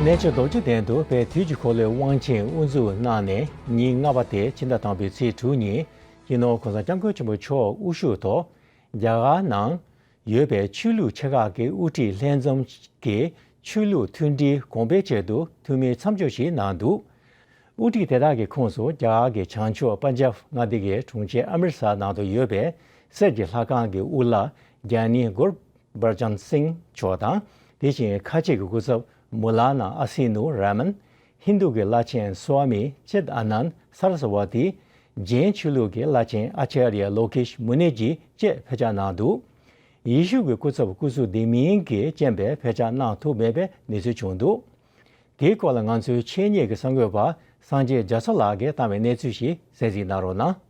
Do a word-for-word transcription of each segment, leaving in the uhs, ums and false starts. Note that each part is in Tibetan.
ལྷན་ཆད་རྡོ་རྗེ་གདན་དུ་བོད་དུས་ཀྱི་འཁོར་ལོའི་དབང་ཆེན་དབུ་འཛུགས་གནང་ནས་ཉིན་ལྔ་པ་དེ་ཕྱི་ཟླ་དང་པོའི་ཚེས་དྲུག་ཉིན་སྤྱི་ནོར་༸གོང་ས་༸སྐྱབས་མགོན་ཆེན་པོ་མཆོག་དབུ་བཞུགས་ཐོག་རྒྱ་གར་ནང་ཡོད་པའི་ཆོས་ལུགས་ཆེ་ཁག་གི་དབུ་ཁྲིད་ལྷན་འཛོམས་ཀྱིས་ཆོས་ལུགས་མཐུན་སྒྲིལ་གོང་འཕེལ་ཆེད་དུ་ཐུགས་སྨོན་མཚམས་འཇོག་ཞིག་གནང་འདུག་དབུ་ཁྲིད་དེ་དག་གི་ཁོངས་སུ་རྒྱ་གར་གྱི་བྱང་ཕྱོགས་པན་ཇབ་མངའ་སྡེ་གི་གྲོང་ཁྱེར་ཨ་མྲི་སར་ནང་དུ་ཡོད་པའི་གསེར་གྱི་ལྷ་ཁང་གི་དབུ་བླ་རྒྱལ་གནས་གུར་བར་ཅན་སིང་མཆོག་དང་། དེ་བཞིན་ཁ་ཆེ་གི་སྐུ་ཚབ་མུ་ལ་ན་ཨ་སི་ནུ་ར་མན། ཧིན་རྡུ་གི་བླ་ཆེན་སྭ་མི་ཅིད་ཨ་ནན་སར་སྭ་ཝ་ཏི། ཇེན་ཆོས་ལུགས་ཀྱི་བླ་ཆེན་ཨ་ཅཱརྱ་ལོ་ཀེཤ་མུ་ནེ་ཇི་བཅས་ཕེབས་བཅར་གནང་འདུག་ཡེ་ཤུ་གི་སྐུ་ཚབ་སྐུ་གཟུགས་བདེ་མིན་གྱི་རྐྱེན་པས་ཕེབས་བཅར་གནང་ཐུབ་མེད་པའི་གནས་ཚུལ་བྱུང་འདུག་དེའི་སྐོར་ལ་ང་ཚོའི་ཆེད་གཉེར་གྱི་གསར་འགོད་པ་སངས་རྒྱས་རྒྱ་མཚོ་ལགས་ཀྱིས་བཏང་བའི་གནས་ཚུལ་ཞིག་གསན་གཟིགས་གནང་རོགས་གནང་།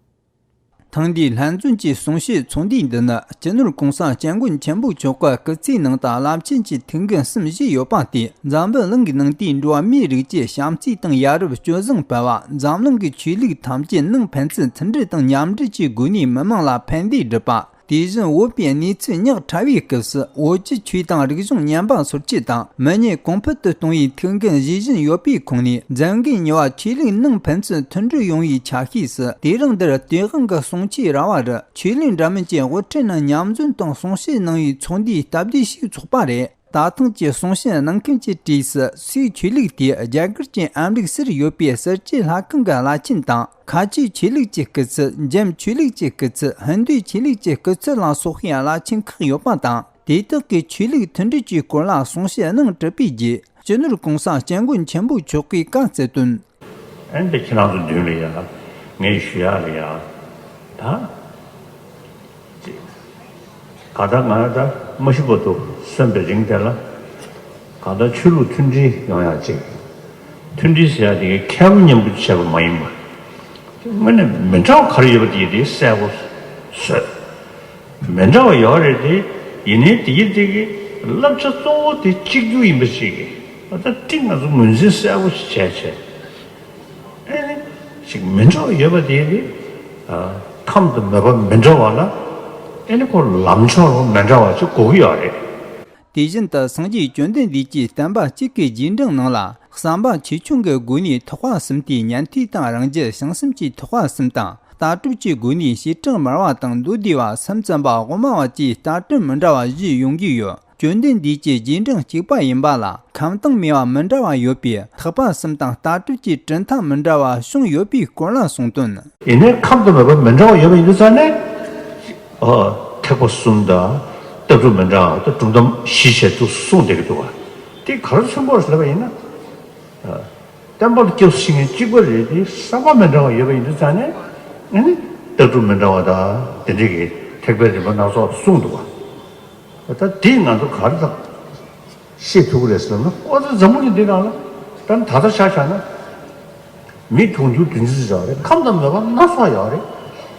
ཐེངས་འདིའི་ལྷན་འཛོམས་ཀྱི་གསུང་བཤད་ཚོགས་འདུའི་མདུན་ནི་སྤྱི་ནོར་༸གོང་ས་༸སྐྱབས་མགོན་ཆེན་པོ་མཆོག་གི་སྐུ་ཚེའི་ནང་དུ་རླབས་ཆེན་གྱི་ཐུགས་འགན་གསུམ་བཞེས་ཡོད་པ་སྟེ། འཛམ་བུ་གླིང་གི་ནང་དུ་འགྲོ་བ་མིའི་རིགས་ཀྱི་བྱམས་བརྩེ་དང་ཡ་རབས་སྤྱོད་བཟང་སྤེལ་བ། འཛམ་གླིང་གི་ཆོས་ལུགས་ཐམས་ཅད་ནང་ཕན་ཚུན་མཐུན་སྒྲིལ་དང་མཉམ་འབྲེལ་གྱི་སྒོ་ནས་མི་དམངས་ལ་ཕན་བདེ་སྒྲུབ་པ། དེ་བཞིན་བོད་པའི་གནས་ཚུལ་ཉག་ཕྲ་བའི་སྐབས་སུ་བོད་ཀྱི་ཆོས་དང་རིག་གཞུང་ཉམས་པ་སོར་ཆུད་དང་མི་ཉམས་གོང་འཕེལ་དུ་གཏོང་བའི་ཐུགས་འགན་བཞེས་བཞིན་ཡོད་པའི་ཁོངས་ནས། འཛམ་གླིང་གཉིས་བར་ཆོས་ལུགས་ནང་ཕན་ཚུན་མཐུན་སྒྲིལ་ཡོང་བའི་ཆ་ཤས་སུ། དེ་རིང་འདིར་དེ་དབང་གི་གསུང་ཆོས་ར་བ་རུ་ཆོས་ལུགས་འདྲ་མིན་གྱི་དབུ་ཁྲིད་རྣམས་མཉམ་འཛོམས་དང་གསུང་བཤད་གནང་བའི་ཚོགས་འདུའི་སྟབས་བདེ་ཞིག་ཚོགས་པ་རེད། ད་ཐེངས་ཀྱི་གསུང་བཤད་གནང་མཁན་གྱི་གྲས་སུ་སུའི་ཆོས་ལུགས་དེ་རྒྱ་གར་གྱི་ཨ་མི་རི་ཀ་སར་ཡོད་པའི་གསེར་གྱི་ལྷ་ཁང་གི་བླ་ཆེན་དང་། ཁ་ཆེའི་ཆོས་ལུགས་ཀྱི་སྐུ་ཚབ། ཇེན་ཆོས་ལུགས་ཀྱི་སྐུ་ཚབ། ཧིན་རྡུའི་ཆོས་ལུགས་ཀྱི་སྐུ་ཚབ་ལ་སོགས་པའི་བླ་ཆེན་ཁག་ཡོད་པ་དང་། དེ་དག་གིས་ཆོས་ལུགས་མཐུན་སྒྲིལ་གྱི་སྐོར་ལ་གསུང་བཤད་གནང་གྲུབ་པའི་རྗེས། སྤྱི་ནོར་༸གོང་ས་༸སྐྱབས་མགོན་ཆེན་པོ་མཆོག་གིས་བཀའ་སྩལ་དོན། ཨན་དེ་ཁྱེད་རང་ཚོ་མདུན་ལ་ཡ། ངས་ཞུ་ཡག་ལ་ཡ། ད། ཅིག་ག་ད་ང་ད་མ་ཤི་བར་དུ་གསོན་པའི་རིང་དེ་ལ། ག་ད་ཆོས་ལུགས་མཐུན་སྒྲིལ་ཡོང་ཡག་ཅིག་མཐུན་སྒྲིལ་ཟེར་ཡག་དེ་མཁས་པ་མཉམ་དུ་བྱས་པ་མ་ཡིན་པ། དངོས་གནས་མི་འདྲ་བ་ག་རེ་ཡོད་པ་དེ་དེ་གསལ་པོ་བཟོས། མི་འདྲ་བ་ཡོད་རེད་དེ། ཡིན་ནའི་དེ་གི་དེ་གི་བསླབ་བྱ་གཙོ་བོ་དེ་གཅིག་གྱུར་ཡིན་པ་ཞིག་གི། ད་ལྟ་ཏིང་ང་ཚོ་ངོས་འཛིན་གསལ་པོ་ཞིག་བྱས་བྱས། ཨེ་ནི། ཞིག་མི་འདྲ་བ་ཡོད་པ་དེ་ནི། ཨ། ཁམས་དང་མོས་པ་མི་འདྲ་བ་ལ། ཨེ་ནི་ཁོ་ལམ་ཕྱོགས་མི་འདྲ་བ་ཅིག་དགོས་ཀྱི་ཡོད་རེད། དེ་བཞིན་དུ་སངས་རྒྱས་བཅོམ་ལྡན་འདས་ཀྱིས་བསྟན་པ་གཅིག་གི་རྗེས་འབྲང་ནང་ལ། བསམ་པ་ཆེ་ཆུང་གི་སྒོ་ནས་ཐེག་པ་གསུམ་སྟེ། ཉན་ཐོས་དང་རང་རྒྱལ་བྱང་སེམས་ཀྱི་ཐེག་པ་གསུམ་དང་། ལྟ་གྲུབ་ཀྱི་སྒོ་ནས་བྱེ་བྲག་སྨྲ་བ་དང་མདོ་སྡེ་པ་སེམས་ཙམ་པ་དབུ་མ་པ་བཅས་ལྟ་གྲུབ་མི་འདྲ་བ་བཞི་ཡོང་གི་ཡོད། བཅོམ་ལྡན་འདས་ཀྱི་རྗེས་འབྲང་གཅིག་པ་ཡིན་པ་ལ་ཁམས་དང་མོས་པ་མི་འདྲ་བ་ཡོད་པས། ཐེག་པ་གསུམ་དང་ལྟ་གྲུབ་ཀྱི་གྲུབ་མཐའ་མི་འདྲ་བ་བྱུང་ཡོད་པའི་སྐོར་ལ་གསུངས་དོན། ཡིན་ནའི་ཁམས་དང་མོས་པ་མི་འདྲ་བ་ཡོད་པ་ཡིན་དུས་ཙང་ནས། ཨ། ཐེག་པ་གསུམ་དང་ལྟ་གྲུབ་མི་འདྲ་བ་དང་གྲུབ་མཐའ་བཞི་བྱས་འདུག་གསུངས་བསྡད་ཀྱི་འདུག་བ། དེ་ག་རེ་མཚོན་པ་རེད་ཟེར་བ་ཡིན་ན། ཨ། བསྟན་པ་ལ་སྐྱབས་སུ་མཆི་མཁན་གཅིག་པ་རེད་དེ། བསམ་པ་མི་འདྲ་བ་ཡོད་པ་ཡིན་དུས་ཙང་ནས། ཨ་ནི། ལྟ་གྲུབ་མི་འདྲ་བ་དང་དེ་འདྲའི་གི་ཐེག་པའི་རིམ་པ་སྣ་ཚོགས་གསུངས་འདུག་བ། ད་དེ་ང་ཚོ་ག་རེ་དང་ཤེས་ཐུབ་ཀྱི་རེད་ཟེར་ན། ཨོ་ཙི་འཛམ་བུ་གླིང་འདི་ནང་ལ་ད་ད་ལྟ་ཆ་བཞག་ན། མི་དུང་ཕྱུར་བདུན་ཅུ་ཙམ་ཡོད་རེད། ཁམས་དང་མོས་པ་སྣ་ཚོགས་ཡོད་རེད།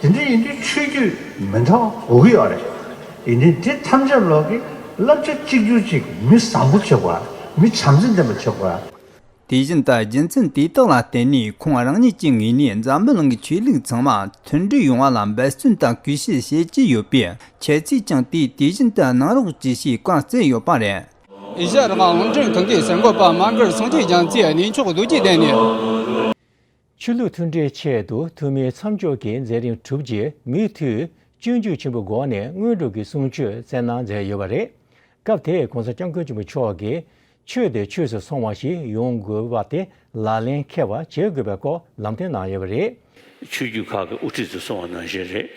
དེ་འདྲ་ཡིན་དུས་ཆོས་བརྒྱུད་མི་འདྲ་བ་དགོས་ཀྱི་ཡོད་རེད། ཡིན་དུས་དེ་ཐམས་ཅད་ལོག་གི་བསླབ་བྱ་གཅིག་གྱུར་ཅིག་མི་བཟང་པོ་བྱེད་དགོས། མི་བྱམས་བརྩེ་ལྡན་པ་བྱེད་དགོས། དེ་བཞིན་དུ་རྒྱུ་མཚན་དེ་དག་ལ་བརྟེན་ནས་ཁོང་རང་ཉིད་ཀྱི་ངོས་ནས་འཛམ་བུ་གླིང་གི་ཆོས་ལུགས་ཚང་མ་མཐུན་སྒྲིལ་ཡོང་བ་ལ་འབད་བརྩོན་དང་གུས་ཞབས་བྱེད་ཀྱི་ཡོད་པས། ཁྱེད་ཚོས་ཀྱང་དེ་དེ་བཞིན་དུ་གནང་རོགས་ཞེས་བཀའ་སྩལ་ཡོད་པ་རེད། ཨེ་ཤ་ཡ་རང་དབང་རླུང་འཕྲིན་ཁང་གི་གསར་འགོད་པ་མ་མགར་སངས་རྒྱས་རྒྱ་མཚོས་གནས་མཆོག་རྡོ་རྗེ་གདན་ནས། ཆོས་ལུགས་མཐུན་སྒྲིལ་ཆེད་དུ་ཐུགས་སྨོན་མཚམས་འཇོག་གི་མཛད་རིམ་གྲུབ་རྗེས། མུ་མཐུད་སྤྱོད་འཇུག་ཆེན་པོའི་སྒོ་ནས་སྔོན་འགྲོ་གི་གསུང་ཆོས་སྩལ་གནང་མཛད་ཡོད་པ་རེད། སྐབས་དེར་༸གོང་ས་༸སྐྱབས་མགོན་ཆེན་པོ་མཆོག་གིས། ཆོས་དེ་ཆོས་སུ་སོང་བ་ཞིག་ཡོང་དགོས་པ་དེ་ལག་ལེན་འཁེལ་བ་བྱེད་དགོས་པའི་སྐོར་ལམ་སྟོན་གནང་ཡོད་པ་རེད། ཆོས་བརྒྱུད་ཁག་གི་དབུ་ཁྲིད་ཚོས་གསུངས་པ་ནང་བཞིན་རེད།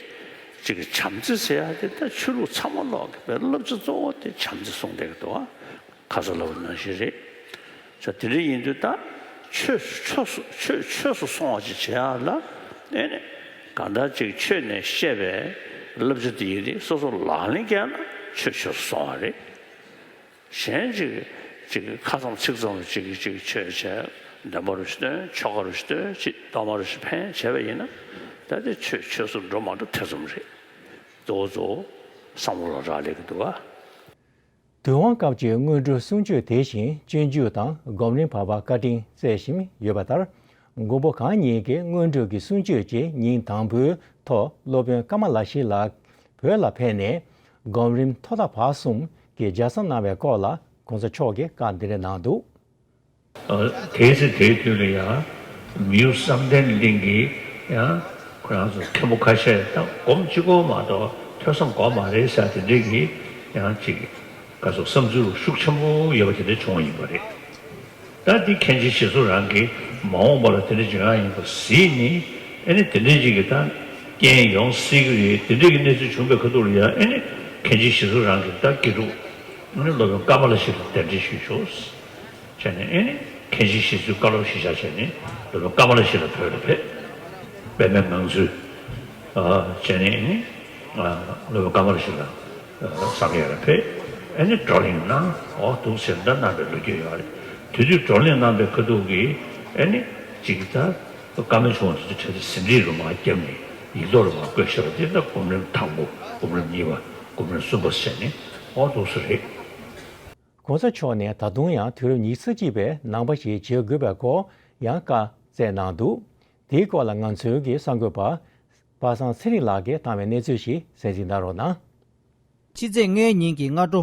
ཅིག་གི་བྱམས་བརྩེ་ཟེར་ཡ་དེ་ད་ཆོས་ལུགས་ཚང་མ་ལོག་གི་བའི་བསླབ་བྱ་གཙོ་བོ་དེ་བྱམས་བརྩེ་གསུངས་བསྡད་ཀྱི་འདུག་ཨ། ཁ་སང་ལབ་པ་ནང་བཞིན་རེད། ས་དེ་འདྲ་ཡིན་དུས་ད་ཆོས་ཆོས་སུ་ཆོས་ཆོས་སུ་སོང་བ་ཅིག་བྱེད་ཡ་ལ། ཨེ་ནས་གང་ལྟར་ཅིག་ཆོས་ནས་བཤད་པའི་བསླབ་བྱ་དེ་ཡིན་དུས་སོ་སོ་ལག་ལེན་བཀལ་ན་ཆོས་ཆོས་སུ་སོང་བ་རེད། གཞན་ཅིག་ཅིག་ཁ་ཙམ་ཚིག་ཙམ་ཅིག་ཅིག་ཆོས་བྱས། འདོན་པ་རུ་ཞིག་འདོན། ཆོ་ག་རུ་ཞིག་འདོན། ཅིག་གཏོར་མ་རུ་ཞིག་འཕེན་བྱས་པ་ཡིན་ན། ད་དེ་ཆོས་ཆོས་སུ་འགྲོ་མ་འགྲོ་ཐེ་ཚོམ་རེད། གཙོ་བོ་གཙོ་བོ་བསམ་བློ་ལ་རག་ལས་ཀྱི་འདུག་ག། དུས་དབང་སྐབས་ཀྱི་སྔོན་འགྲོའི་གསུང་ཆོས་དེ་བཞིན་སྤྱོད་འཇུག་དང་སྒོམ་རིམ་བར་པ་བཀའ་དྲིན་སྩལ་བཞིན་ཡོད་པ་ལྟར། མགོན་པོ་གང་ཉིད་ཀྱི་སྔོན་འགྲོ་གི་གསུང་ཆོས་ཀྱི་ཉིན་དང་པོའི་ཐོག་སློབ་དཔོན་ཀ་མ་ལ་ཤཱི་ལ་བོད་ལ་ཕེབས་ནས། སྒོམ་རིམ་ཐོག་མཐའ་བར་གསུམ་གྱི་སྦྱར་ས་གནང་བའི་སྐོར་ལ་༸གོང་ས་མཆོག་གིས་བཀའ་འདི་འདྲ་གནང་འདུག། ཨ། དེའི་ཚེ་དེའི་དུས་ལ་ཡང་མིའུ་བསམ་གཏན་གླིང་གི་ཡང་ཁོ་རང་ཚོ་མཁན་པོ་ཁ་ཤས་དང་སྒོམ་གཅིག་པོ་མ་གཏོགས་ཐོས་བསམ་སྒོམ་མ་རེད་ཟེར་དེ་འདྲས་ཀྱི་ཡང་ཅིག་ག་ཚོད་བསམ་ཚུལ་ཤུགས་ཆེན་པོ་ཡོད་པ་དེ་འདྲ་བྱུང་བ་ཡིན་པ་རེད། ད་འདི་མཁན་ཆེན་ཞེ་ཚོ་རང་གིས་མ་འོངས་པ་ལ་དེ་འདྲ་འབྱུང་ཡག་ཡིན་པ་གཟིགས་ནས། ཨེ་ནི་དེ་འདྲ་ཅིག་གི་ད་རྐྱེན་ཡོང་སྲིད་ཀྱི་རེད། དེ་འདྲ་གི་གནས་ཚུལ་བྱུང་བའི་ཁ་ཐུག་ལ་ཡང་ཨེ་ནི་མཁན་ཆེན་ཞེ་ཚོ་རང་གིས་ད་དགེ་ཕྲུག་ཨེ་ནི་སློབ་དཔོན་ཀ་མ་ལ་ཤཱི་ལ་གདན་འདྲེན་ཞུས་ཤོག་བྱས་ནས། ཨེ་ནི་མཁན་ཆེན་ཞེ་ཚོས་བཀའ་སློབ་གཞིར་བཞག་བྱས་ནས་སློབ་དཔོན་ཀ་མ་ལ་ཤཱི་ལ་བོད་ལ་ཕེབས། པདྨའི་ངང་ཚུལ། ཨ། བྱས་ནས་ཨེ་ནི་ཨ་སློབ་དཔོན་ཀ་མ་ལ་ཤཱི་ལ། སངས་རྒྱས་ལ་ཕེབས། ཨེ་ནི་བགྲོ་གླེང་གནང་། འོ་འདུག་ཟེར་ད་གནང་བའི་ལོ་རྒྱུས་ཡོད་རེད། དེ་དུས་བགྲོ་གླེང་གནང་བའི་ཁ་ཐུག་གི་ཨེ་ནི་ཅིག་ད་བཀའ་མོལ་བྱུང་བ་དེ་ཚོ་གྲས་དེ་ཟིན་བྲིས་རུ་མར་བརྒྱབ་ནས་ཡིག་ཐོག་ལ་མར་བཀོད་བཞག་པ་དེ་ད་སྒོམ་རིམ་དང་པོ། སྒོམ་རིམ་གཉིས་པ། སྒོམ་རིམ་གསུམ་པ་བྱས་ནས། འོ་འདུག་སེ་རེད། གོང་ས་མཆོག་ནས་ད་དུང་ཡང་དུས་རབས་ཉི་ཤུ་རྩ་གཅིག་པའི་ནང་པ་ཞིག་བྱེད་དགོས་པའི་སྐོར་ཡང་བཀའ་སྩལ་གནང་འདུག་དེའི་སྐོར་ལ་ང་ཚོའི་གི་གསར་འགོད་པ་པ་སངས་ཚེ་རིང་ལགས་ཀྱིས་བཏང་བའི་གནས་ཚུལ་ཞིག་གསན་གཟིགས་གནང་རོགས་གནང་། ཕྱི་ཚེས་ལྔའི་ཉིན་གྱི་སྔ་དྲོ།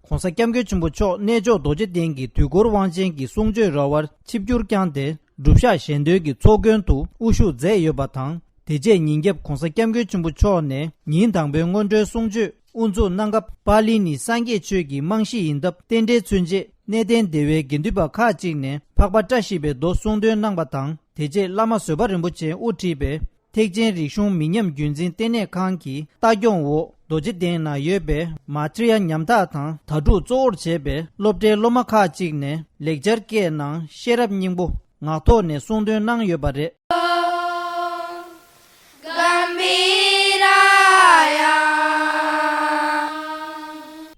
༸གོང་ས་༸སྐྱབས་མགོན་ཆེན་པོ་མཆོག་གནས་མཆོག་རྡོ་རྗེ་གདན་གྱི་དུས་འཁོར་དབང་ཆེན་གྱི་གསུང་ཆོས་ར་བར་ཆིབས་བསྒྱུར་བསྐྱངས་ཏེ། སྒྲུབ་བཞག་ཞལ་འདོན་གྱི་ཚོགས་མགོན་དུ་དབུ་བཞུགས་མཛད་ཡོད་པ་དང་། དེ་རྗེས་ཉིན་རྒྱབ་༸གོང་ས་༸སྐྱབས་མགོན་ཆེན་པོ་མཆོག་ནས་ཉིན་དང་པོའི་སྔོན་འགྲོའི་གསུང་ཆོས་དབུ་འཛུགས་གནང་སྐབས། པཱ་ལི་ནི་སངས་རྒྱས་ཆོས་ཀྱི་རྨང་གཞི་ཡིན་སྟབས། རྟེན་འབྲེལ་མཚོན་ཆེད་གནས་བརྟན་སྡེ་བའི་དགེ་འདུན་པ་ཁག་ཅིག་ནས་འཕགས་པ་བཀྲ་ཤིས་པའི་མདོ་གསུང་འདོན་གནང་བ་དང་། དེ་རྗེས་བླ་མ་བཟོད་པ་རིན་པོ་ཆེས་དབུ་ཁྲིད་པའི་ཐེག་ཆེན་རིག་གཞུང་མི་ཉམས་རྒྱུན་འཛིན་ལྟེ་གནས་ཁང་གི་ལྟ་སྐྱོང་འོག་རྡོ་རྗེ་གདན་ན་ཡོད་པའི་མ་ཏྲི་ཡ་ཉམ་ཐག་དང་དྭ་ཕྲུག་གཙོ་བོར་བྱས་པའི་སློབ་གྲྭའི་སློབ་མ་ཁག་ཅིག་ནས་ལེགས་སྦྱར་སྐད་ནང་ཤེས་རབ་སྙིང་པོ་ངག་ཐོག་ནས་གསུང་འདོན་གནང་ཡོད་པ་རེད།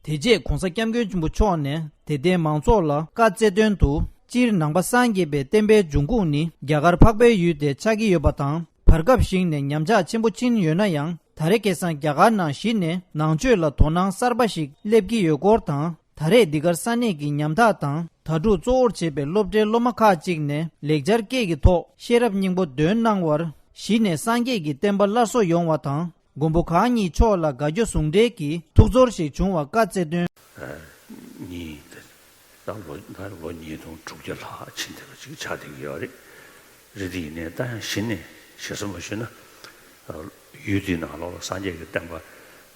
དེ་རྗེས་༸གོང་ས་༸སྐྱབས་མགོན་ཆེན་པོ་མཆོག་ནས་དད་ལྡན་མང་ཚོགས་ལ་བཀའ་སྩལ་དོན་དུ། སྤྱིར་ནང་པ་སངས་རྒྱས་པའི་བསྟན་པའི་འབྱུང་ཁུངས་ནི་རྒྱ་གར་འཕགས་པའི་ཡུལ་དེ་ཆགས་ཀྱི་ཡོད་པ་དང་། བར་སྐབས་ཤིག་ནས་ཉམས་ཆག་ཆེན་པོ་ཕྱིན་ཡོད་ན་ཡང་། ད་རེས་ཁ་སང་རྒྱ་གར་ནང་གཞི་ནས་ནང་ཆོས་ལ་དོ་སྣང་གསར་པ་ཞིག་སླེབས་ཀྱི་ཡོད་སྐོར་དང་། ད་རེས་འདི་གར་ས་གནས་ཀྱི་ཉམ་ཐག་དང་དྭ་ཕྲུག་གཙོ་བོར་བྱས་པའི་སློབ་གྲྭའི་སློབ་མ་ཁག་ཅིག་ནས་ལེགས་སྦྱར་སྐད་ཀྱི་ཐོག་ཤེས་རབ་སྙིང་པོ་འདོན་གནང་བར། གཞི་ནས་སངས་རྒྱས་ཀྱི་བསྟན་པ་སླར་གསོ་ཡོང་བ་དང་། མགོན་པོ་གང་ཉིད་མཆོག་ལ་དགའ་སྐྱོ་ཟུང་འབྲེལ་གྱི་ཐུགས་ཚོར་ཞིག་བྱུང་བ་བཀའ་སྩལ་དོན། ཨ། ཉིད་དེ་ད་ལོ་ད་ལོ་ཉིས་སྟོང་དྲུག་བརྒྱ་ལྷག་ཕྱིན་བསྡད་པ་ཅིག་ཆགས་བསྡད་ཀྱི་ཡོད་རེད། རེད་དེ་ཡིན་ནའི་ད་ཡང་གཞི་ནས་ཞེ་ས་མ་ཞུས་ན། ཨ། ཡུལ་དེའི་ནང་ལོགས་ལ་སངས་རྒྱས་ཀྱི་བསྟན་པ་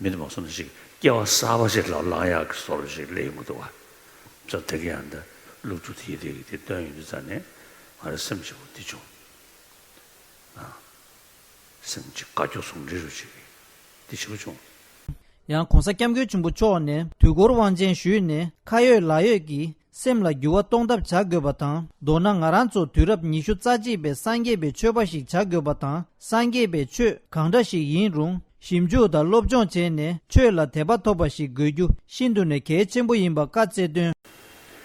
མི་དེ་མ་སོང་ན་ཞིག་སྐྱེ་བ་གསར་པ་ཞིག་ལ་ལངས་ཡག་གི་བཟོ་འདྲ་ཞིག་སླེབས་ཡོང་གི་འདུག་བ། ཙང་དེ་ག་ཡང་འདི་སློབ་ཕྲུག་དེ་ཡི་དེ་གི་དེ་སྟོན་ཡོང་དུས་ཙང་ནས་ང་རའི་སེམས་ཞེ་པོ་འདི་བྱུང་། ཨ། སེམས་ཀྱི་དགའ་སྐྱོ་ཟུང་འབྲེལ་རུ་ཞིག་འདི་ཞེ་པོ་བྱུང་། ཡང་༸གོང་ས་༸སྐྱབས་མགོན་ཆེན་པོ་མཆོག་ནས་དུས་འཁོར་དབང་ཆེན་ཞུས་ནས་ཁ་ཡོད་ལག་ཡོད་ཀྱིས་སེམས་ལ་འགྱུར་བ་གཏོང་ཐབས་བྱ་དགོས་པ་དང་། མདོར་ན་ང་རང་ཚོ་དུས་རབས་ཉི་ཤུ་རྩ་གཅིག་པའི་སངས་རྒྱས་པའི་ཆོས་པ་ཞིག་བྱ་དགོས་པ་དང་། སངས་རྒྱས་པའི་ཆོས་གང་འདྲ་ཞིག་ཡིན་རུང་ཞིབ་འཇུག་དང་སློབ་སྦྱོང་བྱས་ནས་ཆོས་ལ་དད་པ་ཐོབ་པ་ཞིག་དགོས་རྒྱུ་ཤིན་ཏུ་ནས་གལ་ཆེན་པོ་ཡིན་པ་བཀའ་སྩལ་དོན།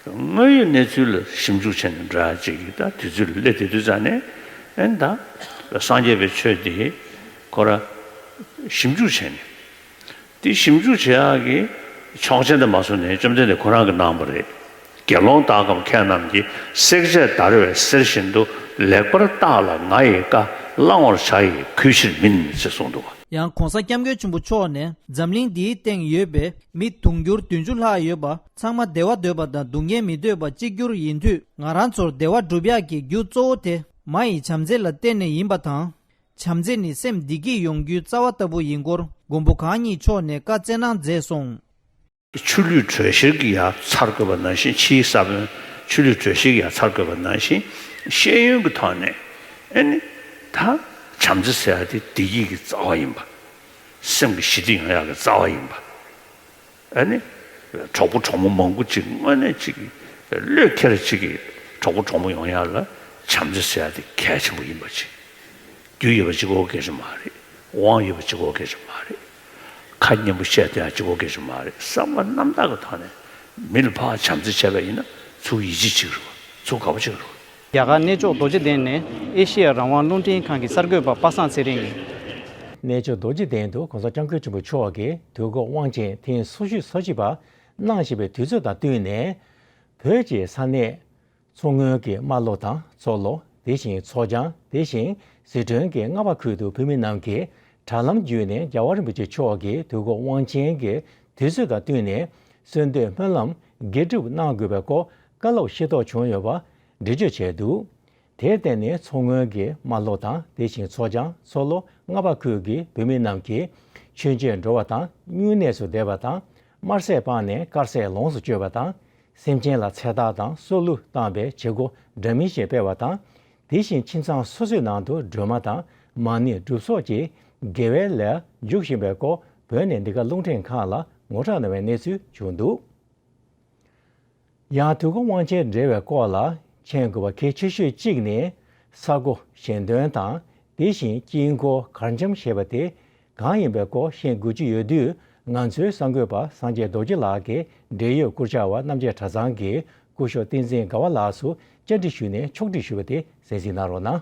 དངོས་ཡོད་གནས་ཚུལ་ལ་ཞིབ་འཇུག་བྱས་ནས་འགྲོ་ཡག་ཅིག་གི་ད་དུས་ཚོད་ལ་སླེབས་བསྡད་དུས་ཙང་ནས། ཨེ་ད་སངས་རྒྱས་པའི་ཆོས་འདི་ཁོ་ར་ཞིབ་འཇུག་བྱས་ནས། དེ་ཞིབ་འཇུག་བྱེད་ཡག་གི་ཆོག་མཆན་དེ་མ་སོང་ནས་བཅོམ་ལྡན་འདས་ཁོ་རང་གིས་གནང་བ་རེད། དགེ་སློང་དག་གམ་མཁས་རྣམས་ཀྱིས། བསྲེག་བཅད་བརྡར་བའི་གསེར་བཞིན་དུ། ལེགས་པར་བརྟགས་ལ་ང་ཡི་བཀའ། བླང་བར་བྱ་ཡི་གུས་ཕྱིར་མིན། ཅེས་གསུངས་འདུག་བ། ཡང་༸གོང་ས་༸སྐྱབས་མགོན་ཆེན་པོ་མཆོག་ནས་འཛམ་གླིང་འདིའི་སྟེང་ཡོད་པའི་མི་དུང་ཕྱུར་བདུན་ཅུ་ལྷག་ཡོད་པ་ཚང་མ་བདེ་བ་འདོད་པ་དང་སྡུག་བསྔལ་མི་འདོད་པ་གཅིག་གྱུར་ཡིན་དུས། ང་རང་ཚོར་བདེ་བ་སྒྲུབ་ཡག་གི་རྒྱུ་གཙོ་བོ་དེ་མ་ཡི་བྱམས་བརྩེ་ལ་བརྟེན་ནས་ཡིན་པ་དང་། བྱམས་བརྩེ་ནི་སེམས་བདེ་སྐྱིད་ཡོང་རྒྱུའི་རྩ་བ་ལྟ་བུ་ཡིན་སྐོར་མགོན་པོ་གང་ཉིད་མཆོག་ནས་བཀའ་སྩལ་གནང་མཛད་སོང་། ཆུ་ལུད་དྲོད་གཤེར་གྱིས་ཡར་ཚར་དགོས་པ་ནང་བཞིན། ཕྱིའི་ས་བོན་ཆུ་ལུད་དྲོད་གཤེར་གྱིས་ཡར་ཚར་དགོས་པ་ནང་བཞིན། ཤེས་ཡོན་གྱི་ཐོག་ནས་ཨེ་ནི་ད་བྱམས་བརྩེ་ཟེར་ཡག་དེ་བདེ་སྐྱིད་ཀྱི་རྩ་བ་ཡིན་པ། སེམས་ཀྱི་ཞི་བདེ་ཡོང་ཡག་གི་རྩ་བ་ཡིན་པ། ཨ་ནི་གྲོགས་པོ་གྲོགས་མོ་མང་པོ་ཅིག་དངོས་གནས་ཅིག་བློས་འཁེལ་ཅིག་གི་གྲོགས་པོ་གྲོགས་མོ་ཡོང་ཡག་ལ་བྱམས་བརྩེ་ཟེར་ཡག་དེ་གལ་ཆེན་པོ་ཡིན་པ་ཅིག་རྒྱུ་ཡོད་པ་གཅིག་པོ་སྐད་ཆ་མ་རེད། དབང་ཡོད་པ་གཅིག་པོ་སྐད་ཆ་མ་རེད། ཁ་སྙན་པོ་བཤད་བསྡད་ཡག་གཅིག་པོ་སྐད་ཆ་མ་རེད། བསམ་པ་རྣམ་དག་གི་ཐོག་ནས་མི་ལ་ཕར་བྱམས་བརྩེ་བྱས་པ་ཡིན་ན་ཚུར་ཡིད་ཆེས་བྱེད་ཀྱི་རེད་པ། ཚུར་དགའ་པོ་བྱེད་ཀྱི་རེད་པ། རྒྱ་གར་གནས་མཆོག་རྡོ་རྗེ་གདན་ནས་ཨེ་ཤེ་ཡ་རང་དབང་རླུང་འཕྲིན་ཁང་གི་གསར་འགོད་པ་པ་སངས་ཚེ་རིང་ཡིན། གནས་མཆོག་རྡོ་རྗེ་གདན་དུ་༸གོང་ས་༸སྐྱབས་མགོན་ཆེན་པོ་མཆོག་གི་དུས་འཁོར་དབང་ཆེན་ཐེངས་སོ་བཞི་སོ་གཅིག་པ་གནང་བཞིན་པའི་དུས་ཚོད་དང་བསྟུན་ནས། བོད་ཀྱི་ས་གནས་མཚོ་སྔོན་གྱི་རྨ་ལྷོ་དང་མཚོ་ལྷོ། དེ་བཞིན་མཚོ་བྱང་། དེ་བཞིན་ཟི་ཁྲོན་གྱི་རྔ་བ་ཁུལ་དུ་བོད་མི་རྣམས་ཀྱིས་དྲ་ལམ་བརྒྱུད་ནས་རྒྱལ་བ་རིན་པོ་ཆེ་མཆོག་གི་དུས་འཁོར་དབང་ཆེན་གྱི་དུས་ཚོད་དང་བསྟུན་ནས་གསོལ་འདེབས་སྨོན་ལམ་དགེ་སྒྲུབ་གནང་དགོས་པའི་སྐོར་བཀའ་སློབ་ཤེས་རྟོགས་བྱུང་ཡོད་པ་ འགྲེལ་བརྗོད་བྱས་འདུག་དེར་བརྟེན་ནས་མཚོ་སྔོན་གྱི་རྨ་ལྷོ་དང་དེ་བཞིན་མཚོ་བྱང་མཚོ་ལྷོ་རྔ་བ་ཁུལ་གྱི་བོད་མི་རྣམས་ཀྱིས་ཆོས་མཇལ་འགྲོ་བ་དང་སྨྱུང་གནས་སུ་བསྡད་པ་དང་དམར་ཟས་སྤངས་ནས་དཀར་ཟས་ལོངས་སུ་སྤྱོད་པ་དང་། སེམས་ཅན་ལ་ཚེ་ཐར་དང་སྲོག་བླུ་བཏང་བའི་བྱེད་སྒོ་འདྲ་མིན་ཞིག་སྤེལ་བ་དང་། དེ་བཞིན་ཁྱིམ་ཚང་སོ་སོའི་ནང་དུ་སྒྲོལ་མ་དང་མ་ཎི་སྒྲུབ་སོགས་ཀྱི་དགེ་བའི་ལས་འཇུག་བཞིན་པའི་སྐོར་བོད་ནས་འདི་ག་རླུང་འཕྲིན་ཁང་ལ་ངོ་སྤྲོད་གནང་བའི་གནས་ཚུལ་བྱུང་འདུག་ཡང་དུས་འཁོར་དབང་ཆེན་འབྲེལ་བའི་སྐོར་ལ་མཁྱེན་དགོས་པ་གལ་ཆེ་ཤོས་གཅིག་ནི་ས་སྒོ་གཞན་དོན་དང་དེ་བཞིན་དཀྱིལ་འཁོར་གར་འཆམ་ཞེས་པ་དེ་གང་ཡིན་པའི་སྐོར་ཤེས་དགོས་ཀྱི་ཡོད་དུས། ང་ཚོའི་གསར་འགོད་པ་སངས་རྒྱས་རྡོ་རྗེ་ལགས་ཀྱིས་འབྲེལ་ཡོད་སྐུ་བཅར་བ་རྣམ་རྒྱལ་གྲྭ་ཚང་གི་སྐུ་ཞབས་བསྟན་འཛིན་དགའ་བ་ལགས་སུ་བཅར་འདྲི་ཞུས་ནས་ཕྱོགས་སྒྲིག་ཞུས་པ་དེ་གསན་གཟིགས་གནང་རོགས་གནང་།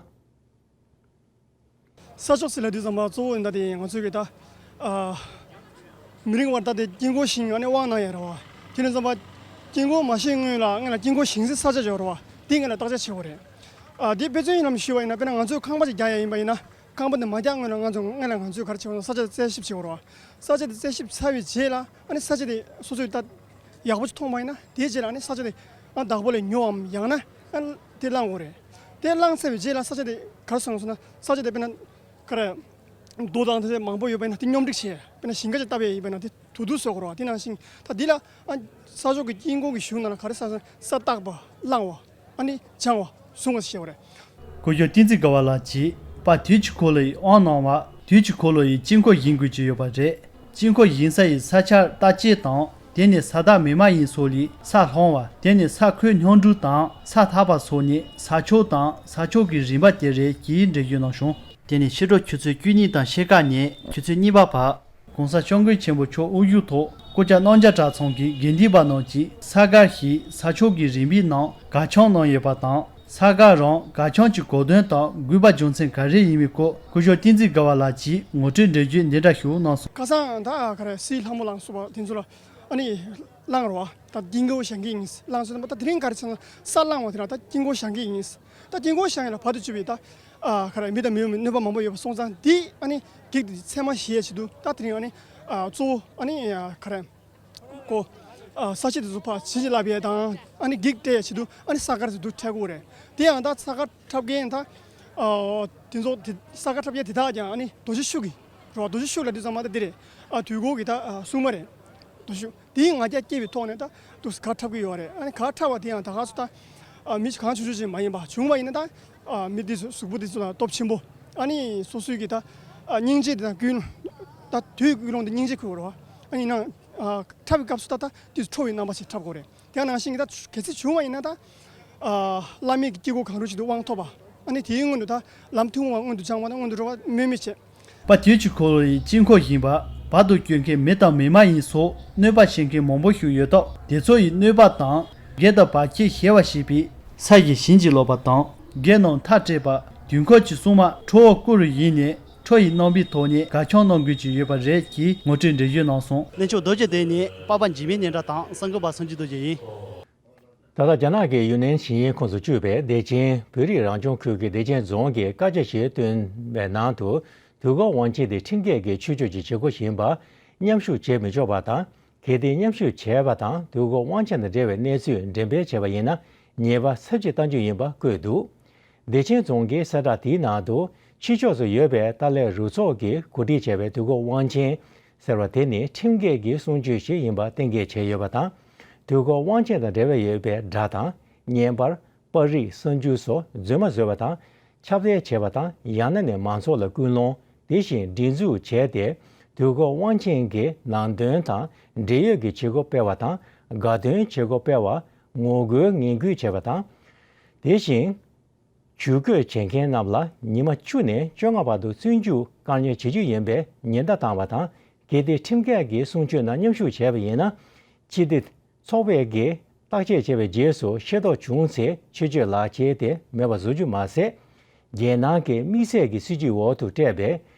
ས་ཕྱོགས་ཟེར་ལབ་དུས་ཙམ་པ་གཙོ་བོ་ཡིན་ད་དེ་ང་ཚོའི་གི་ད་ཨ་མི་རིང་བར་ད་དེ་དཀྱིལ་འཁོར་བཞེངས་ཨ་ནི་དབང་གནང་ཡ་རེད་བ། དེ་ནས་ཙམ་པ་དཀྱིལ་འཁོར་མ་བཞེངས་སྔོན་ལ་སྔོན་ལ་དཀྱིལ་འཁོར་བཞེངས་སའི་ས་ཆ་ཅིག་ཡོད་རེད་བ། དེ་སྔོན་ལ་བརྟག་དཔྱད་བྱེད་དགོས་རེད། ཨ་དེ་དཔེ་མཚོན་ཡིན་ནམ་ཞུས་པ་ཡིན་ན། དཔེར་ན་ང་ཚོས་ཁང་པ་ཅིག་རྒྱག་ཡ་ཡིན་པ་ཡིན་ན། ཁང་པ་འདི་མ་རྒྱག་སྔོན་ལ་ང་ཚོ་སྔོན་ལ་ང་ཚོས་ག་རེ་བྱེད་དགོས་ན། ས་ཆ་དེ་རྩད་ཞིབ་བྱེད་དགོས་རེད་བ། ས་ཆ་དེ་རྩད་ཞིབ་ཚར་བའི་རྗེས་ལ་ཨ་ནི་ས་ཆ་དེ་སོ་སོས་ད་ཡག་པོ་ཅིག་མཐོང་བ་ཡིན་ན། དེའི་རྗེས་ལ་ཨ་ནི་ས་ཆ་དེ་ཨ་བདག་པོ་ལས་ཉོའམ་ཡང་ན་ཨ་དེ་བླངས་དགོས་རེད། དེ་བླངས་ཚར་བའི་རྗེས་ལ་ས་ཆ་དེ་ག་རེ་སོང་སོང་ན། ས་ཆ་དེ་དཔེར་ན་ག་རེ་རྡོ་དང་དེ་མང་པོ་ཡོད་པ་ཡིན་ན་དེ་སྙོམས་སྒྲིག་བྱས། དཔེར་ན་ཞིང་ཁ་ཅིག་བཏབ་ཡས་ཡིན་པ་ཡིན་ན་དེ་དུ་དུ་བཟོ་དགོས་རེད་བ། དེ་ནང་བཞིན་ད་འདི་ལ་ཨ་ས་ཕྱོགས་ཀྱི་དཀྱིལ་འཁོར་གྱི་གཞུང་ནང་ལ་ག་རེ་ས་ས་བརྟག་པ་བླང་བ་ཨ་ནི་སྦྱང་བ་བཟུང་བ་ཞེས་པ་རེད། སྐུ་ཞབས་བསྟན་འཛིན་དགའ་བ་ལགས་ཀྱིས་པ་དུས་ཀྱི་འཁོར་ལོ་ཡི་དབང་གནང་བ། དུས་ཀྱི་འཁོར་ལོ་ཡི་དཀྱིལ་འཁོར་བཞེངས་དགོས་ཀྱི་ཡོད་པ་རེད། དཀྱིལ་འཁོར་བཞེངས་ས་ཡི་ས་ཆར་བརྟག་དཔྱད་དང་། དེ་ནས་ས་བདག་མི་མ་ཡིན་སོགས་ལས་ས་སློང་བ། དེ་ནས་ས་ཁོལ་སྙོམས་སྒྲིག་དང་ས་ཐག་པ་སོགས་ནི་ས་ཕྱོགས་དང་ས་ཕྱོགས་ཀྱི་རིམ་པ་དེ་རེད་ཅེས་འགྲེལ་བརྗོད་གནང་བྱུང་། དེ་ནས་ཕྱི་དྲོ་ཆུ་ཚོད་བཅུ་གཉིས་དང་ཕྱེད་ཀ་ནས་ཆུ་ཚོད་གཉིས་པ་བར་༸གོང་ས་༸སྐྱབས་མགོན་ཆེན་པོ་མཆོག་དབུ་བཞུགས་ཐོག་སྐུ་བཅར་རྣམ་རྒྱལ་གྲྭ་ཚང་གི་དགེ་འདུན་པ་རྣམས་ཀྱིས་ས་སྒར་ཞེས་ས་ཕྱོགས་ཀྱི་རིམ་པའི་ནང་སྒར་འཆམ་གནང་ཡོད་པ་དང་། ས་སྒར་རང་སྒར་འཆམ་གྱི་གོ་དོན་དང་དགོས་པ་རྒྱུ་མཚན་ག་རེ་ཡིན་མིན་སྐོར་སྐུ་ཞབས་བསྟན་འཛིན་དགའ་བ་ལགས་ཀྱིས་ངོ་སྤྲོད་འགྲེལ་བརྗོད་འདི་འདྲ་ཞིག་གནང་སོང་། ཁ་སང་ད་ག་རེ་སྲིད་ལྷ་མོ་ལངས་སོང་བ་དེ་ཚོ་ལ་ཨ་ནི་གླང་རོ་ཨ་ད་དཀྱིལ་འཁོར་བཞེངས་ཀྱི་ཡིན་གླང་སོང་། ད་དེ་རིང་ག་རེ་བྱས་ན་ས་བླངས་བ་དེ་ལ་ད་དཀྱིལ་འཁོར་བཞེངས་ཀྱི་ཡིན། ད་དཀྱིལ་འཁོར་བཞེངས་ཡ་ལ་བར་དུ་གཅོད་པའི་ད་ཨ་ག་རེ་མི་དང་མི་འོས་མི་གནོད་པ་མང་པོ་ཡོད་པ་སོང་ཙང་། འདི་ཨ་ནི་གེགས་དེ་ཚད་མ་ཞི་ཡ་ཆེད་དུ་ད་དེ་རིང་ཨ་ནི་ཨ་གཙོ་བོ་ཨ་ནི་ཨ་ག་རེ་ཀོ་ཨ་ས་ཆ་དེ་ཚོ་ཕར་བྱིན་གྱིས་བརླབས་ཡ་དང་ཨ་ནི་གེགས་སྤྲད་ཡ་ཆེད་དུ་ཨ་ནི་ས་སྒར་དེ་ཚོ་འཁྲབ་དགོས་རེད། དེ་ཡང་ད་ས་སྒར་འཁྲབ་མཁན་ད་ཨ་དེ་ཚོ་དེ་ས་སྒར་འཁྲབ་མཁན་དེ་དག་ཀྱང་ཨ་ནི་རྡོ་རྗེ་ཤུགས་ཀྱི་རོ། རྡོ་རྗེ་ཤུགས་ལ་དུས་ཙམ་མ་ད་འདི་རེད། ཨ་དུས་འཁོར་གྱི་ད་ཨ་སྲུང་མ་རེད། རྡོ་རྗེ་ཤུགས། དེའི་ང་རྒྱལ་སྐྱེས་པའི་ཐོག་ནས་ད་དུ་གར་འཁྲབ་ཀྱི་ཡོད་རེད། ཨ་ནི་གར་འཁྲབ་པ་དེ་ཡང་ད་ག་སུ་ད་ཨ་མི་གང་ཆུང་ཆུང་ཅིག་མ་ཡིན་པ། བྱུང་བ་ཡིན་ན་ད་ཨ་མི་དེ་ཚོ་གཟུགས་པོ་དེ་ཚོ་ལ་སྟོབས་ཆེན་པོ། ཨ་ནི་སོ་སོའི་གི་ད་ཨ་སྙིང་རྗེ་དེ་དང་ཀུན་སློང་། ད་དུས་ཀུན་སློང་དེ་སྙིང་རྗེ་ཁུར་བ་རེད་བ། ཨ་ནི་ན་ཨ་འཁྲབ་པའི་སྐབས་སུ་ད་ད་དེ་ཚོ་ཁྲོ་བའི་རྣམ་པ་ཞིག་འཁྲབ་དགོས་རེད། དེ་ནང་བཞིན་གྱི་ད་གལ་སྲིད་བྱུང་བ་ཡིན་ན་ད་ཨ་བླ་མེད་ཀྱི་དཀྱིལ་འཁོར་གང་རུང་ཞིག་ཏུ་དབང་ཐོབ་པ། ཨ་ནི་དེའི་སྔོན་དུ་ད་ལམ་ཐུང་བ་སྔོན་དུ་སྦྱང་བ་དང་སྔོན་དུ་འགྲོ་བ་སྨོས་མེད་བྱེད། པ་དུས་ཀྱི་འཁོར་ལོ་ཡི་དཀྱིལ་འཁོར་བཞེངས་པ། བར་དུ་གཅོད་མཁན་མི་དང་མི་མ་ཡིན་སོགས་གནོད་པ་བྱེད་མཁན་མང་པོ་ཞིག་ཡོད་སྟབས། དེ་ཚོ་ཡི་གནོད་པ་དང་། བགེགས་དང་བར་ཆད་ཞི་བར་བྱེད་པའི་ས་ཡི་བྱིན་གྱིས་རློབ་པ་དང་། བགེགས་རྣམས་མཐའ་བསྐྲད་པ། དུས་འཁོར་གྱི་སྲུང་མ་ཁྲོ་བོ་སྐུ་རུ་བཞེངས་ནས་ཁྲོ་ཡི་རྣམ་པའི་ཐོག་ནས་གར་འཆམ་གནང་དགོས་ཀྱི་ཡོད་པ་རེད་ཅེས་ངོ་སྤྲོད་འགྲེལ་བརྗོད་གནང་སོང་། གནས་མཆོག་རྡོ་རྗེ་གདན་ནས་པ་ཕ་འཇིགས་མེད་སྙན་གྲགས་དང་གསར་འགོད་པ་སངས་རྒྱས་རྡོ་རྗེ་ཡིན། ད་ལྟ་རྒྱ་ནག་གི་ཡུན་ནན་ཞིང་ཆེན་ཁོངས་སུ་བཅུག་པའི་བདེ་ཆེན་བོད་རིགས་རང་སྐྱོང་ཁུལ་གྱི་བདེ་ཆེན་རྫོང་གིས་བཀའ་རྒྱ་ཞིག་བཏོན་པའི་ནང་དུ། དུས་འཁོར་དབང་ཆེན་དེ་ཁྲིམས་འགལ་གྱི་ཆོས་སྤྱོད་ཀྱི་བྱེད་སྒོ་ཞིག་ཡིན་པར་མཉམ་ཞུགས་བྱེད་མི་ཆོག་པ་དང་། གལ་ཏེ་མཉམ་ཞུགས་བྱས་པ་དང་དུས་འཁོར་དབང་ཆེན་དང་འབྲེལ་བའི་གནས་ཚུལ་འགྲེམས་སྤེལ་བྱས་པ་ཡིན་ན། ཉེས་པ་ཚབས་ཆེ་གཏང་རྒྱུ་ཡིན་པ་བཀོད་འདུག་བདེ་ཆེན་རྫོང་གིས་གསལ་བསྒྲགས་དེའི་ནང་དུ། ཕྱི་ཕྱོགས་སུ་ཡོད་པའི་ཏཱ་ལའི་རུ་ཚོགས་ཀྱིས་གོ་སྒྲིག་བྱས་པའི་དུས་འཁོར་དབང་ཆེན་ཟེར་བ་དེ་ནི་ཁྲིམས་འགལ་གྱི་གསུང་ཆོས་ཤིག་ཡིན་པ་གཏན་འཁེལ་བྱས་ཡོད་པ་དང་། དུས་འཁོར་དབང་ཆེན་དང་འབྲེལ་བ་ཡོད་པའི་སྒྲ་དང་བརྙན་པར། པར་རིས། གསར་འགྱུར་སོགས་རྫུན་མ་བཟོས་པ་དང་། ཁྱབ་གདལ་བྱས་པ་དང་། ཡང་ན་ནས་མང་ཚོགས་ལ་སྐུལ་སློང་། དེ་བཞིན་སྒྲིག་འཛུགས་བྱས་ཏེ། དུས་འཁོར་དབང་ཆེན་གྱི་ནང་དོན་དང་འབྲེལ་ཡོད་ཀྱི་བྱེད་སྒོ་སྤེལ་བ་དང་། དགའ་སྟོན་བྱེད་སྒོ་སྤེལ་བར་ངོ་རྒོལ་ངན་སྐུལ་བྱས་པ་དང་། དེ་བཞིན། ཇུས་འགོད་བྱེད་མཁན་རྣམས་ལ་ཉི་མ་བཅུ་ནས་བཅོ་ལྔ་བར་དུ་བཙོན་འཇུག་བཀག་ཉར་བྱེད་རྒྱུ་ཡིན་པའི་ཉེན་བརྡ་བཏང་བ་དང་། གལ་ཏེ་ཁྲིམས་འགལ་གྱི་གསུང་ཆོས་ནང་མཉམ་ཞུགས་བྱས་པ་ཡིན་ན། སྤྱི་བདེ་ཚོགས་པས་ཀྱིས་བརྟག་དཔྱད་བྱས་པའི་རྗེས་སུ་ཤེས་རྟོགས་བྱུང་ཚེ། ཆོས་སྤྱོད་ལག་ཁྱེར་དེ་མེད་པར་བཟོ་རྒྱུ་མ་ཟད། རྒྱལ་ནང་གི་དམིགས་བསལ་གྱི་སྲིད་ཇུས་འོག་ཏུ་སྤྲད་པའི་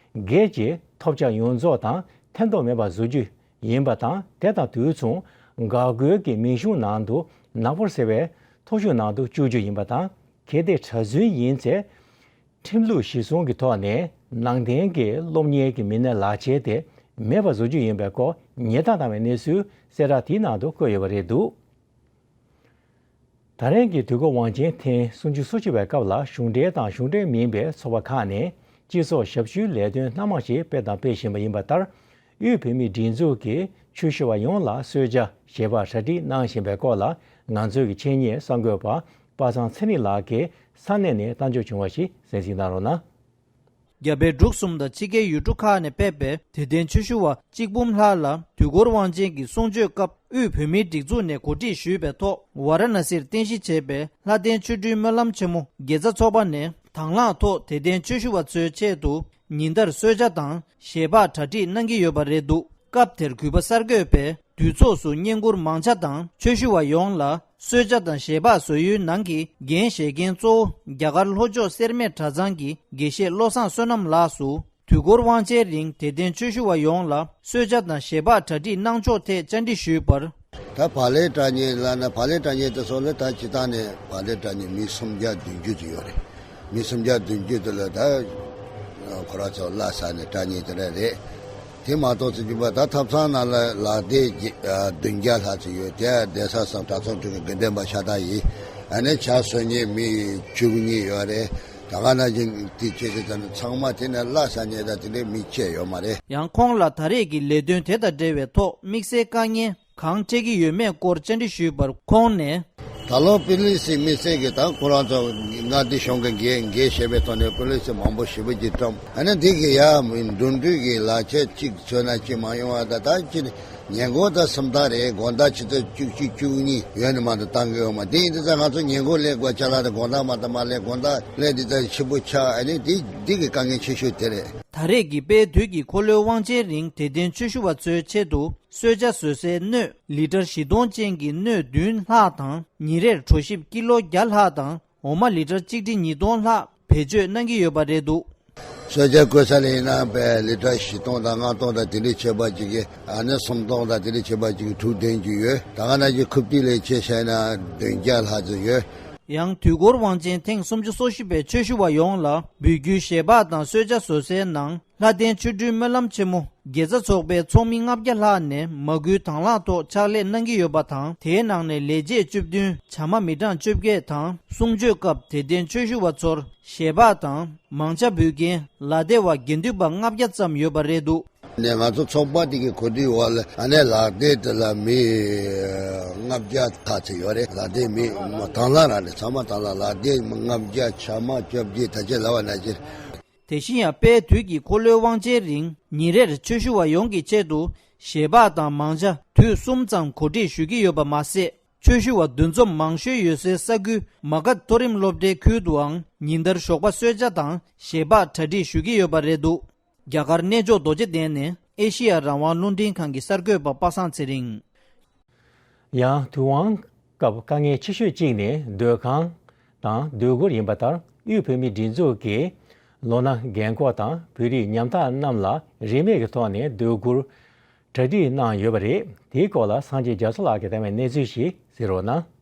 སྒེར་གྱི་ཐོབ་ཆ་ཡོངས་རྫོགས་དང་ཐེམ་ཐོ་མེད་པར་བཟོ་རྒྱུ་ཡིན་པ་དང་། དེ་དང་དུས་མཚུངས་འགག་སྒོའི་གི་མིང་གཞུང་ནང་དུ་ནག་པོར་གསལ་བའི་ཐོ་གཞུང་ནང་དུ་བཅུག་རྒྱུ་ཡིན་པ་དང་། གལ་ཏེ་གྲྭ་བཙུན་ཡིན་ཚེ། ཁྲིམས་ལུགས་གཞིར་བཟུང་གི་ཐོག་ནས་ནང་བསྟན་གྱི་སློབ་གཉེར་གྱི་མི་སྣའི་ལག་ཁྱེར་དེ་མེད་པར་བཟོ་རྒྱུ་ཡིན་པའི་སྐོར་ཉེན་བརྡ་བཏང་བའི་གནས་ཚུལ་གསལ་བསྒྲགས་དེའི་ནང་དུ་བཀོད་ཡོད་པ་རེད་འདུག་ད་རེས་ཀྱི་དུས་འཁོར་དབང་ཆེན་ཐེངས་སུམ་ཅུ་སོ་བཞི་པའི་སྐབས་ལ་གཞུང་འབྲེལ་དང་གཞུང་འབྲེལ་མིན་པའི་ཚོགས་པ་ཁག་ནས་སྤྱི་ཚོགས་ཞབས་ཞུའི་ལས་དོན་སྣ་མང་ཞིག་སྤེལ་དང་སྤེལ་བཞིན་པ་ཡིན་པ་ལྟར། དབུས་བོད་མིའི་སྒྲིག་འཛུགས་ཀྱིས་ཆོས་ཞུ་བ་ཡོངས་ལ་གསོལ་ཇ་ཞལ་འབག་གྲ་སྒྲིག་གནང་བཞིན་པའི་སྐོར་ལ། ང་ཚོའི་གི་ཆེད་གཉེར་གསར་འགོད་པ་པ་སངས་ཚེ་རིང་ལགས་ཀྱིས་ས་གནས་ནས་གཏམ་བརྗོད་བྱུང་བ་ཞིག་གསན་གཟིགས་གནང་རོགས་གནང་། རྒྱ་བལ་འབྲུག་གསུམ་དང་ཕྱི་རྒྱལ་ཡུལ་གྲུ་ཁག་ནས་ཕེབས་པའི་དད་ལྡན་ཆོས་ཞུ་བ་གཅིག་འབུམ་ལྷག་ལ་དུས་འཁོར་དབང་ཆེན་གྱི་གསུང་ཆོས་སྐབས་དབུས་བོད་མིའི་སྒྲིག་འཛུགས་ནས་གོ་སྒྲིག་ཞུས་པའི་ཐོག་ཝཱ་ར་ཎ་སིར་རྟེན་གཞི་བྱས་པའི་ལྷ་ལྡན་ཆོ་འཕྲུལ་སྨོན་ལམ་ཆེན་མོ་དགེ་རྩ་ཚོགས་པ་ནས་དང་བླངས་ཐོག་དད་ལྡན་ཆོས་ཞུ་བ་ཚོའི་ཆེད་དུ་ཉིན་ལྟར་གསོལ་ཇ་དང་ཞལ་འབག་གྲ་སྒྲིག་གནང་གི་ཡོད་པ་རེད་འདུག་སྐབས་དེར་གུས་པ་གསར་འགོད་པས་དུས་ཚོགས་སུ་བསྙེན་བཀུར་མང་ཆ་དང་ཆོས་ཞུ་བ་ཡོངས་ལ་གསོལ་ཇ་དང་ཞལ་འབག་བཟོ་ཡུལ་ནང་གི་འགན་བཞེས་མཁན་གཙོ་བོ་རྒྱ་གར་ལྷོ་ཕྱོགས་སེར་སྨད་གྲྭ་ཚང་གི་དགེ་བཤེས་བློ་བཟང་བསོད་ནམས་ལགས་སུ། དུས་འཁོར་དབང་ཆེན་རིང་དད་ལྡན་ཆོས་ཞུ་བ་ཡོངས་ལ་གསོལ་ཇ་དང་ཞལ་འབག་གྲ་སྒྲིག་གནང་ཕྱོགས་ཐད་བཅར་འདྲི་ཞུས་པར། ད་བག་ལེབ་གྲ་སྙེག་ལབ་ན་བག་ལེབ་གྲ་སྙེག་དེ་ཚོ་ལ་ད་སྤྱིར་བཏང་ནས་བག་ལེབ་གྲ་སྙེག་མི་སུམ་བརྒྱ་བདུན་ཅུ་ཙམ་ཡོད་རེད། མི་སུམ་བརྒྱ་བདུན་ཅུ་དེ་ལ་ད་ཁོ་རང་ཚོ་བླ་གཟའ་ནས་གྲ་སྙེག་དེ་འདྲ་རེད། དེ་མ་གཏོགས་ཚུལ་གྱིས་པ་ད་ཐབ་ཚང་ནང་ལ་ལག་སྡེར་བདུན་བརྒྱ་ལྷག་ཙམ་ཡོད་དེ་གདན་ས་སམ་གྲྭ་ཚང་ཁྲི་གི་དགེ་འདུན་པ་ཤ་སྟག་ཡིན། ཨ་ནི་ཇ་བཟོ་མཁན་མི་བཅུ་གཉིས་ཡོད་རེད། ད་ག་ནང་བཞིན་དེ་བྱས་ཏེ་ད་ནི་ཚང་མ་དེ་ནས་བླ་གཟའ་ཉལ་ད་དེ་འདྲའི་མི་བཅས་ཡོད་མ་རེད། ཡང་ཁོང་ལ་ད་རེས་ཀྱི་ལས་དོན་དེ་དང་འབྲེལ་བའི་ཐོག་དམིགས་བསལ་དཀའ་ངལ་གང་འཕྲད་ཀྱི་ཡོད་མེད་སྐོར་བཅར་འདྲི་ཞུས་པར་ཁོང་ནས། ད་ལོ་པི་ལི་སི་དམིགས་བསལ་གྱི་ད་ཁོ་རང་ཚོ་མངའ་སྡེ་གཞུང་གི་འགན་འགན་བཞེས་པའི་ཐོག་ནས་པི་ལི་སི་མང་པོ་ཞེ་པོ་ཅིག་བཀྲམ། ཨ་ནི་འདི་གི་ཡ་འགྲིམ་འགྲུལ་གྱི་ལག་ཁྱེར་གཅིག་བཟོས་ན་གཅིག་མ་ཡོང་བ་ད་ད་ཅི་ཉེན་འགོག་ད་སུམ་རྟགས་རེད། དགོང་དག་ཆུ་ཚོད་བཅུ་གཅིག་བཅུ་གཉིས་ཡོལ་ནས་མ་གཏོགས་བཏང་གི་ཡོད་མ་རེད། དེ་ཡིན་དུས་ཙང་ང་ཚོ་ཉེན་འགོག་ལས་དགོས་ཆ་ལ་ད་དགོང་དག་མ་གཏོགས་མ་ལས་དགོང་དག་ལས་འདི་ད་ཕྱི་པོ་ཆགས། ཨ་ནི་འདི་འདི་གི་དཀའ་ངལ་ཆེ་ཤོས་དེ་རེད། ད་རེས་ཀྱི་དཔལ་དུས་ཀྱི་འཁོར་ལོའི་དབང་ཆེན་རིང་དད་ལྡན་ཆོས་ཞུ་བ་ཚོའི་ཆེད་དུ། གསོལ་ཇ་བཟོ་སའི་སྣོད་ལི་ཊར་བཞི་སྟོང་ཅན་གྱི་སྣོད་བདུན་ལྷག་དང་ཉིན་རེར་གྲོ་ཞིབ་ཀི་ལོ་བརྒྱ་ལྷག་དང་འོ་མ་ལི་ཊར་གཅིག་ཁྲི་ཉིས་སྟོང་ལྷག་བེད་སྤྱོད་གནང་གི་ཡོད་པ་རེད་འདུག་གསོལ་ཇ་བསྐོལ་ས་ལ་ཡིན་ན་བས་ལི་ཊར་བཞི་སྟོང་དང་ལྔ་སྟོང་དང་དེ་འདྲའི་ཆད་པ་ཅིག་གི་ཨ་ནི་སུམ་སྟོང་དང་དེ་འདྲའི་ཆད་པ་ཅིག་གི་དྲུག་ལྡན་གྱི་ཡོད། ད་ག་ནང་བཞིན་ཁུབ་ཏི་ལས་ཆེ་བཤད་ན་བདུན་བརྒྱ་ལྷག་ཙམ་ཡོད། ཡང་དུས་འཁོར་དབང་ཆེན་ཐེངས་སུམ་ཅུ་སོ་བཞི་པའི་ཆོས་ཞུ་བ་ཡོངས་ལ་འབུལ་རྒྱུའི་ཞལ་འབག་དང་གསོལ་ཇ་བཟོ་སའི་ནང་ལྷ་ལྡན་ཆོ་འཕྲུལ་སྨོན་ལམ་ཆེན་མོ་དགེ་རྩ་ཚོགས་པའི་ཚོགས་མི་ལྔ་བརྒྱ་ལྷག་ནས་མ་བསྐུལ་དང་བླངས་ཐོག་ཕྱག་ལས་གནང་གི་ཡོད་པ་དང་། དེའི་ནང་ནས་ལས་བྱེད་བཅུ་བདུན་ཇ་མ་མི་གྲངས་བཅོ་བརྒྱད་དང་། གསུང་ཆོས་སྐབས་དད་ལྡན་ཆོས་ཞུ་བ་ཚོར་ཞལ་འབག་དང་མང་ཇ་འབུལ་མཁན་ལ་སྡེ་བ་དགེ་འདུན་པ་ལྔ་བརྒྱ་ཙམ་ཡོད་པ་རེད་འདུག་ནས་ང་ཚོ་ཚོགས་པ་དེ་གི་གོ་སྒྲིག་འོག་ལ་ཨ་ནེ་ལག་སྡེར་དེ་ལ་མི་ལྔ་བརྒྱ་ལྷག་ཙམ་ཡོད་རེད། ལག་སྡེར་མི་དང་བླངས་རང་རེད། ཚང་མ་དང་བླངས། ལག་སྡེར་མི་ལྔ་བརྒྱ་ཇ་མ་བཅོ་བརྒྱད་ད་ཅི་ལབ་པ་ནང་བཞིན། དེ་བཞིན་ཡང་དཔལ་དུས་ཀྱི་འཁོར་ལོའི་དབང་ཆེན་རིང་ཉིན་རེར་ཆོས་ཞུ་བ་ཡོངས་ཀྱི་ཆེད་དུ་ཞལ་འབག་དང་མང་ཇ་དུས་གསུམ་ཙམ་གོ་སྒྲིག་ཞུ་གི་ཡོད་པ་མ་ཟད། ཆོས་ཞུ་བ་འདུ་འཛོམས་མང་ཤོས་ཡོད་སའི་ས་ཁུལ་མ་གྷ་མཐོ་རིམ་སློབ་གྲྭའི་ཁུལ་དུའང་ཉིན་ལྟར་ཞོགས་པ་གསོལ་ཇ་དང་ཞལ་འབག་གྲ་སྒྲིག་ཞུ་གི་ཡོད་པ་རེད་འདུག་རྒྱ་གར་གནས་མཆོག་རྡོ་རྗེ་གདན་ནས་ཨེ་ཤི་ཡ་རང་དབང་རླུང་འཕྲིན་ཁང་གི་གསར་འགོད་པ་པ་སངས་ཚེ་རིང་། ཡང་དུས་དབང་སྐབས་དཀའ་ངལ་ཆེ་ཤོས་གཅིག་ནི་སྡོད་ཁང་དང་སྡོད་གུར་ཡིན་པ་ལྟར། དབུས་བོད་མིའི་སྒྲིག་འཛུགས་ཀྱིས་ལོ་ན་རྒན་འཁོགས་དང་བོད་རིགས་ཉམ་ཐག་རྣམས་ལ་རིན་མེད་ཀྱི་ཐོག་ནས་སྡོད་གུར་གྲ་སྒྲིག་གནང་ཡོད་པ་རེད། དེའི་སྐོར་ལ་སངས་རྒྱས་རྒྱ་མཚོ་ལགས་ཀྱིས་བཏང་བའི་གནས་ཚུལ་ཞིག་གཟིགས་རོགས་གནང་།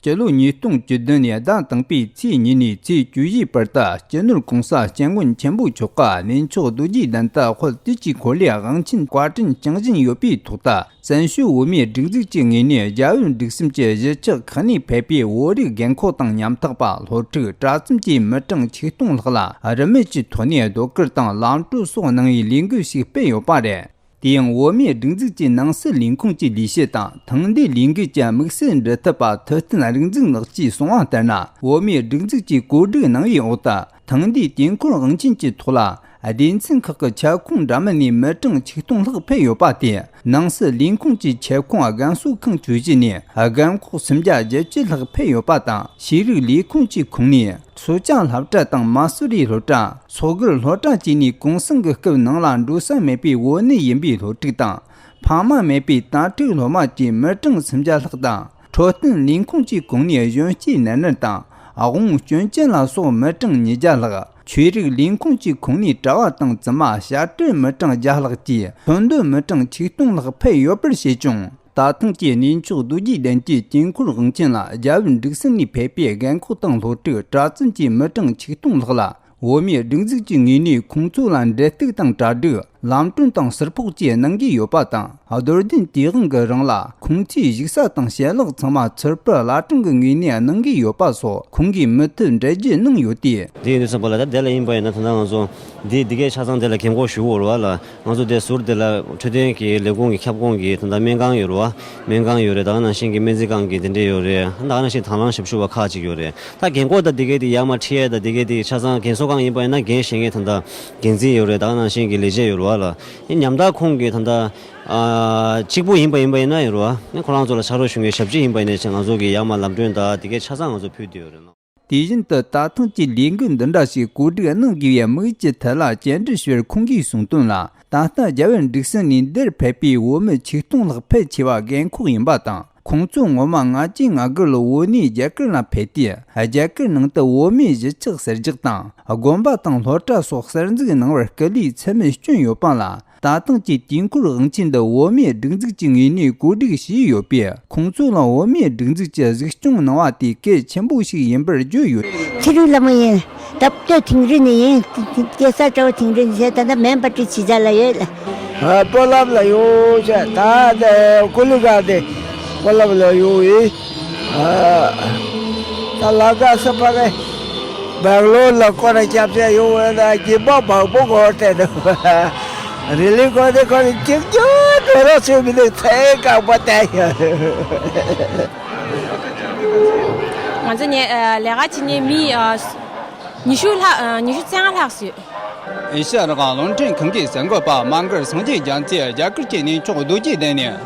སྤྱི་ལོ་ཉིས་སྟོང་བཅུ་བདུན་ནས་ཟླ་དང་པོའི་ཚེས་གཉིས་ནས་ཚེས་བཅུ་བཞིའི་བར་དུ་སྤྱི་ནོར་༸གོང་ས་༸སྐྱབས་མགོན་ཆེན་པོ་མཆོག་གིས་གནས་མཆོག་རྡོ་རྗེ་གདན་དུ་དཔལ་དུས་ཀྱི་འཁོར་ལོའི་དབང་ཆེན་བཀའ་དྲིན་སྐྱོང་བཞིན་ཡོད་པའི་ཐོག་ཏུ། བཙན་བྱོལ་བོད་མིའི་སྒྲིག་འཛུགས་ཀྱི་ངོས་ནས་རྒྱ་བོད་འབྲུག་གསུམ་གྱི་གཞིས་ཆགས་ཁག་ནས་ཕེབས་པའི་བོད་རིགས་རྒན་འཁོགས་དང་ཉམ་ཐག་པ་སློབ་ཕྲུག་གྲྭ་བཙུན་བཅས་མི་གྲངས་ཆིག་སྟོང་ལྷག་ལ་རིན་མེད་ཀྱི་ཐོག་ནས་སྡོད་གུར་དང་ལམ་གྲོ་སོགས་གནང་བའི་ལས་འགུལ་ཞིག་སྤེལ་ཡོད་པ་རེད། དེ་ཡང་བོད་མིའི་སྒྲིག་འཛུགས་ཀྱི་ནང་སྲིད་ལས་ཁུངས་ཀྱི་ལས་བྱེད་དང་ཐེངས་འདིའི་ལས་འགུལ་གྱི་དམིགས་བསལ་འབྲེལ་མཐུད་པ་ཐུབ་བསྟན་རིག་འཛིན་ལགས་ཀྱིས་གསུངས་པ་ལྟར་ན། བོད་མིའི་སྒྲིག་འཛུགས་ཀྱིས་གོ་སྒྲིག་གནང་བའི་འོག་ཏུ། ཐེངས་འདིའི་དུས་འཁོར་དབང་ཆེན་གྱི་ཐོག་ལ། སྡེ་ཚན་ཁག་གི་ཁྱབ་ཁོངས་འདྲ་མིན་ནས་མི་གྲངས་ཆིག་སྟོང་ལྷག་ཕེབས་ཡོད་པ་དེ། ནང་སྲིད་ལས་ཁུངས་ཀྱི་ཁྱབ་ཁོངས་རྒན་གསོ་ཁང་བཅུ་བཞི་ནས་རྒན་འཁོགས་སུམ་བརྒྱ་བརྒྱད་ཅུ་ལྷག་ཕེབས་ཡོད་པ་དང་། ཤེས་རིག་ལས་ཁུངས་ཀྱི་ཁོངས་ནས། སོ་ཅང་སློབ་གྲྭ་དང་མ་སུ་རི་སློབ་གྲྭ། སོ་སྒར་སློབ་གྲྭ་བཅས་ནས་གུང་སེང་གི་སྐབས་ནང་ལ་འགྲོ་ས་མེད་པའི་བོད་ནད་ཡིན་པའི་སློབ་ཕྲུག་དང་། ཕ་མ་མེད་པའི་དྭ་ཕྲུག་སློབ་མ་བཅས་མི་གྲངས་སུམ་བརྒྱ་ལྷག་དང་། འཕྲོད་བསྟེན་ལས་ཁུངས་ཀྱི་ཁོངས་ནས་གཞོན་སྐྱེས་ནར་ནར་དང་། དབང་སྐྱོན་ཅན་ལ་སོགས་མི་གྲངས་ཉིས་བརྒྱ་ལྷག། ཆོས་རིག་ལས་ཁུངས་ཀྱི་ཁོངས་ནས་གྲྭ་བ་དང་བཙུན་མ་བཤད་གྲྭའི་མི་གྲངས་བརྒྱ་ལྷག་བཅས་ཐོན་འདོད་མི་གྲངས་ཆིག་སྟོང་ལྷག་ཕེབས་ཡོད་པར་བཤད་ཀྱང་། ད་ཐེངས་ཀྱི་གནས་མཆོག་རྡོ་རྗེ་གདན་གྱི་དུས་འཁོར་དབང་ཆེན་ལ་རྒྱ་བོད་འབྲུག་གསུམ་ནས་ཕེབས་པའི་རྒན་འཁོགས་དང་སློབ་ཕྲུག་གྲྭ་བཙུན་བཅས་མི་གྲངས་ཆིག་སྟོང་ལྷག་ལ་བོད་མིའི་སྒྲིག་འཛུགས་ཀྱི་ངོས་ནས་ཁོང་ཚོ་ལ་འབྲེལ་གཏུག་དང་གྲ་སྒྲིག་ལམ་གྲོན་དང་ཟུར་ཕོགས་བཅས་གནང་གི་ཡོད་པ་དང་། རྡོར་གདན་དུས་དབང་གི་རིང་ལ་ཁོང་ཚོའི་བཞུགས་ས་དང་ཞལ་ལག་ཚང་མ་ཚུར་སྤུ་བླ་བྲང་གི་ངོས་ནས་གནང་གི་ཡོད་པ་སོགས་ཁོང་གིས་མུ་མཐུད་འགྲེལ་བརྗོད་གནང་ཡོད་དེ། དེ་ཡིན་དུས་ཙམ་པ་ལ་ད་དེ་ལ་ཡིན་པ་ཡིན་ན་ད་ལྟ་ང་ཚོ་འདི་འདི་གའི་ཆ་ཚང་དེ་ལ་འགན་འཁུར་ཞུ་དགོས་རེད་བ་ལ། ང་ཚོ་དེ་ཟུར་དེ་ལ་འཕྲོད་བསྟེན་གྱི་ལས་ཁུངས་ཀྱི་ཁྱབ་ཁོངས་ཀྱི་ད་ལྟ་སྨན་ཁང་ཡོད་རེད་བ། སྨན་ཁང་ཡོད་རེད། ད་ག་ནང་བཞིན་གྱི་སྨན་རྩིས་ཁང་གི་དེ་འདྲས་ཡོད་རེད། ད་ག་ནང་བཞིན་དང་བླངས་ཞབས་ཞུ་བ་ཁག་ཅིག་ཡོད་རེད། ད་རྒན་འཁོགས་དང་དེ་གའི་དེ་ཡར་མར་ཁྲིད་ཡས་དང་དེ་གའི་དེ་ཆ་ཚང་རྒན་གསོ་ཁང་ཡིན་པ་ཡིན་ན་འགན་བཞེས་མཁན་ད་ལྟ་འགན་འཛིན་ཡོད་རེད། ད་ག་ནང་བཞིན་གྱི་ལས་བྱེད་ཡོད་རེད་བ་ལ། ཨེ་ཉམ་ཐག་ཁོངས་ཀྱི་ད་ལྟ་ཨ་གཅིག་པུ་ཡིན་པ་ཡིན་པ་ཡིན་ན་ཡོད་རེད་བ། ཨེ་ཁོ་རང་ཚོ་ལ་ཕྱག་རོགས་ཞུ་མཁན་ཞབས་ཕྱི་ཡིན་པ་ཡིན་ན་ཆ་ང་ཚོ་གི་ཡར་མར་ལམ་གྲོན་དང་དེ་གའི་ཆ་ཚང་ང་ཚོ་ཕུལ་བསྡད་ཡོད་རེད། དེ་བཞིན་དུ་ད་ཐེངས་ཀྱི་ལས་འགུལ་འདི་འདྲ་ཞིག་གོ་སྒྲིག་གནང་དགོས་པའི་དམིགས་ཀྱི་ཐད་ལ་བཅར་འདྲི་ཞུ་བར་ཁོང་གིས་གསུངས་དོན་ལ། ད་ལྟ་རྒྱལ་བུ་འབྲུག་སྲིན་ནས་འདིར་ཕེབས་པའི་བོད་མི་ཆིག་སྟོང་ལྷག་ཕལ་ཆེ་བ་རྒན་འཁོགས་ཡིན་པ་དང་། ཁོང་ཚོས་ངོ་མ་ལྔ་བཅུ་ང་དགུ་ལོར་བོད་ནས་རྒྱ་གར་ལ་ཕེབས་དུས། རྒྱ་གར་ནང་དུ་བོད་མིའི་གཞིས་ཆགས་གསར་རྒྱག་དང་། དགོན་པ་དང་སློབ་གྲྭ་སོགས་གསར་འཛུགས་གནང་བར་སྐུ་ལུས་ཚད་མེད་བསྐྱོན་ཡོད་པ་ལ། ད་ཐེངས་ཀྱི་དུས་འཁོར་དབང་ཆེན་འདི་བོད་མིའི་སྒྲིག་འཛུགས་ཀྱི་ངོས་ནས་གོ་སྒྲིག་བྱས་ཡོད་པས། ཁོང་ཚོ་ལ་བོད་མིའི་སྒྲིག་འཛུགས་ཀྱི་གཟིགས་སྐྱོང་གནང་བ་དེ་གལ་ཆེན་པོ་ཞིག་ཡིན་པར་བརྗོད་ཡོད། ཚེ་རིང་ལྷ་མོ་ཡིན། ད་ལྟ་དིང་རི་ནས་ཡིན། སྐྱེས་ས་ཆའོ་དིང་རི་ནས་བྱས། ད་ལྟ་མེམ་པར་ཏི་བྱེད་ས་ལ་ཡོད་ལ། ཨ་སྤོ་ལམ་ལ་ཡོད་ཤག་ད་ལྟ་ཀུ་ལི་ག་དེ་སྤོ་ལམ་ལ་ཡོད་ཡིན། ཨ་ད་ལ་ཀ་ས་ཕ་གི་སྦེང་ལོར་ལ་སྐོར་ར་རྒྱབ་ས་ཡོད་བས་ན་སྐྱིད་པ་མང་པོ་གོ་བསྡད་འདུག་རི་ལི་ཀོ་དེ་ཁོ་ནི་གཅིག་གྱུར་འགྲོ་རོགས་བྱེད་མི་འདུག་ཚེ་རྐང་པ་བསྟན་ཡོད། ང་ཚོ་ནས་ཨ་ལས་ཀ་བྱེད་མཁན་མི་ཨ་ཉི་ཤུ་ལྷག་ཨ་ཉི་ཤུ་རྩ་ལྔ་ལྷག་ཙམ་ཡོད། ཨེ་ཤ་ཡ་རང་དབང་རླུང་འཕྲིན་ཁང་གི་གསར་འགོད་པ་དམངས་སྒར་སངས་རྒྱས་རྒྱ་མཚོས་རྒྱ་གར་གྱི་གནས་མཆོག་རྡོ་རྗེ་གདན་ནས།